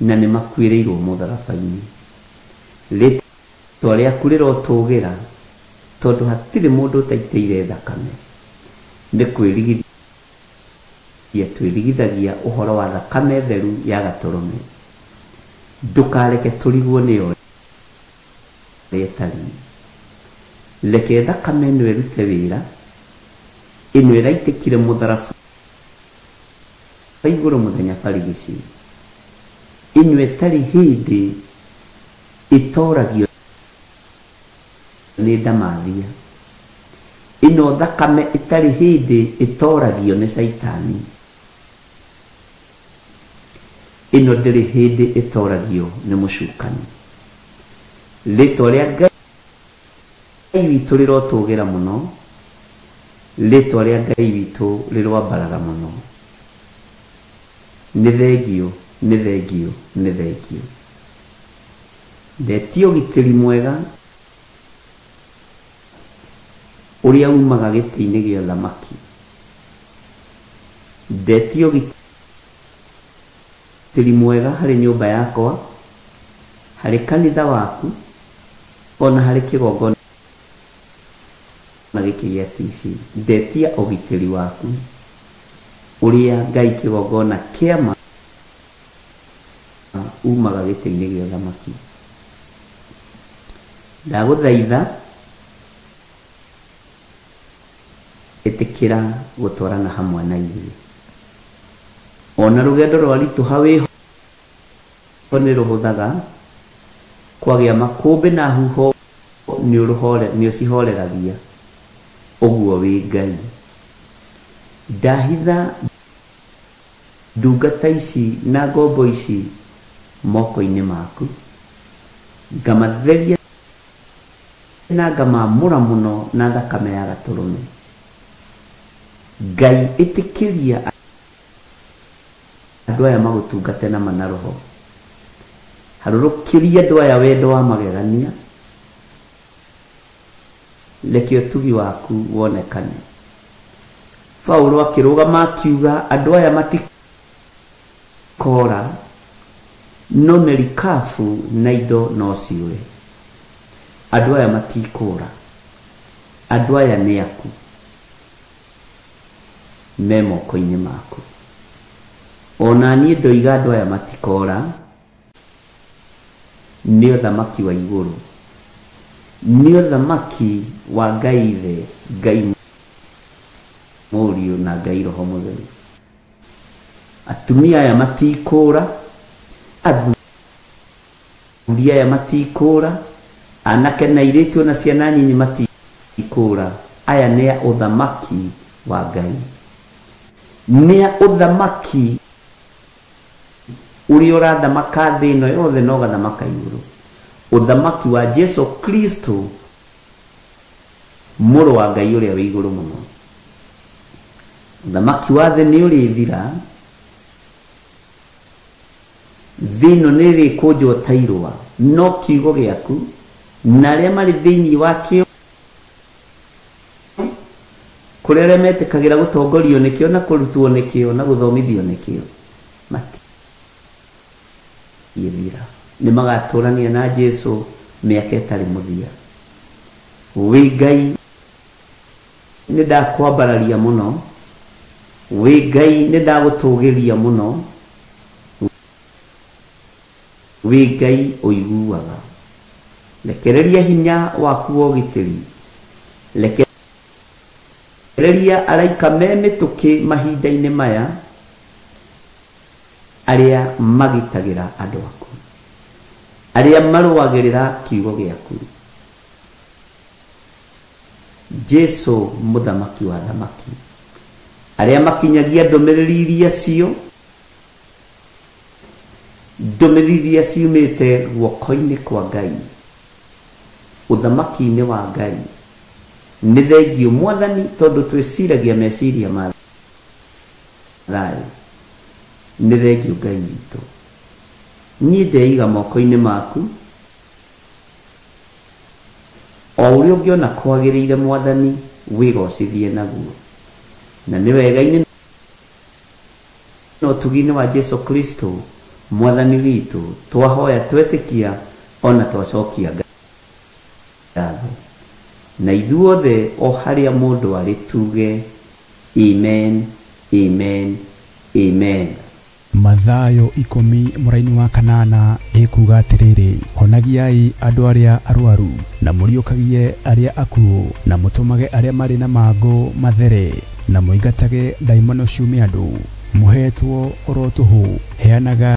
na nĩ makuĩrĩirwo mũtharaba-inĩ rĩtwa rĩaku rĩrotũgĩra tondũ hatirĩ mũndũ ũtaitĩire thakame nĩ kwĩrigithia twĩrigithagia ũhoro wa thakame theru ya gatũrũme ndũkareke tũrigwo nĩyo ũrĩa ĩtariĩ reke thakame ĩno ĩrute wĩra ĩno ĩraitĩkire mũtharaba igũrũ mũthenya barigici ĩno ĩtarĩ hĩndĩ ĩtoragio nĩ ndamathia ĩno thakame ĩtarĩ hĩndĩ ĩtoragio nĩ caitani ĩno ndĩrĩ hĩndĩ ĩtoragio nĩ mũcukani rĩtwa rĩa Ngai witũ rĩrotũgĩra mũno rĩtwa rĩa Ngai witũ rĩroambarara mũno nĩ thengio nĩ thengio nĩ thengio ndetie ũgitĩri mwega ũrĩa umaga gĩtĩ-inĩ gĩa ũthamaki ndetie ũgitĩri mwega harĩ nyũmba yakwa harĩ kanitha waku ona harĩ kĩgongona gĩkĩ gĩa TV ndetia ũgitĩri waku ũrĩa Ngai kĩgongona kĩama umaga gĩtĩ-inĩ gĩa ũthamaki ndagũthaitha ĩtĩkĩra gũtwarana hamwe na ithuĩ ona rũgendo rwa ritũha wĩho nĩ rũhũthaga kwagĩa makũmbĩ na huho nĩ ũcihoreragia ũguo wĩ Ngai ndahitha ndungata ici na ngombo ici moko-inĩ maku ngamatheria na ngamamũra mũno na thakame ya gatũrũme Ngai ĩtĩkĩria andũ aya magũtungate na mana roho harũrũkĩria andũ aya wendo wa magegania Reke ũtugi waku wonekane. Paulo akĩrũgama akiuga andũ aya matikora, no merikabu na indo no ciũre. Andũ aya matikũra, andũ aya nĩ aku, me moko-inĩ maku. Ona niĩ ndoiga andũ aya matikora, nĩ ũthamaki wa igũrũ, nĩ ũthamaki wa Ngai Ithe, Ngai Mũriũ na Ngai Roho Mũtheru. Atumia aya matikũra, athuri aya matikũra, anake na airĩtu na ciana nyinyi matikũra. Aya nĩ a ũthamaki wa Ngai, nĩ a ũthamaki ũrĩa ũrathamaka thĩ ĩno yothe na ũgathamaka igũrũ, ũthamaki wa Jesu Kristo mũrũ wa Ngai ũrĩa wĩ igũrũ mũno. Ũthamaki wa thĩ nĩ ũrĩthira, thĩ ĩno nĩ ĩrĩkũnjwo ta irũa, no kiugo gĩaku na arĩa marĩ thĩinĩ wakĩo, kũrĩ arĩa metĩkagĩra gũtongorio nĩkĩo na kũrutwo nĩkĩo na gũthomithio nĩkĩo, matingĩthira, nĩ magatũrania na Jesu mĩaka ĩtarĩ mũthia. Wĩ Ngai nĩ ndakwambararia mũno, wĩ Ngai nĩ ndagũtũgĩria mũno, wĩ Ngai ũiguaga. Rekereria hinya waku wa ũgitĩri, rekereria araika me mĩtũkĩ mahinda-inĩ maya, arĩa magitagĩra andũ aku, arĩa marũagĩrĩra kiugo gĩaku. Jesu mũthamaki wa thamaki, arĩa makinyagia ndũmĩrĩri iria cio, ndũmĩrĩri iria ciumĩte guoko-inĩ kwa Ngai, ũthamaki-inĩ wa Ngai. Nĩ thengio Mwathani, tondũ twĩciragia meciria ma thayũ. Nĩ thengio Ngai witũ, niĩ ndeiga moko-inĩ maku, o ũrĩa ũngĩona kwagĩrĩire Mwathani, wĩgocithie naguo. Na nĩ wega-inĩ na ũtugi-inĩ wa Jesu Kristo Mwathani witũ, twahoya twetĩkia ona twacokia ngatho. Na ithuothe o harĩa mũndũ arĩ tuge amen, amen, amen. Mathayo 10 mũraini wa 8 ĩkuga atĩrĩrĩ, honagiai andũ arĩa arwaru, na mũriũkagie arĩa akuũ, na mũtũmage arĩa marĩ na mangũ mathere, na mũingatage ndaimono ciume andũ. Mũhetwo oro tũhũ, heanaga.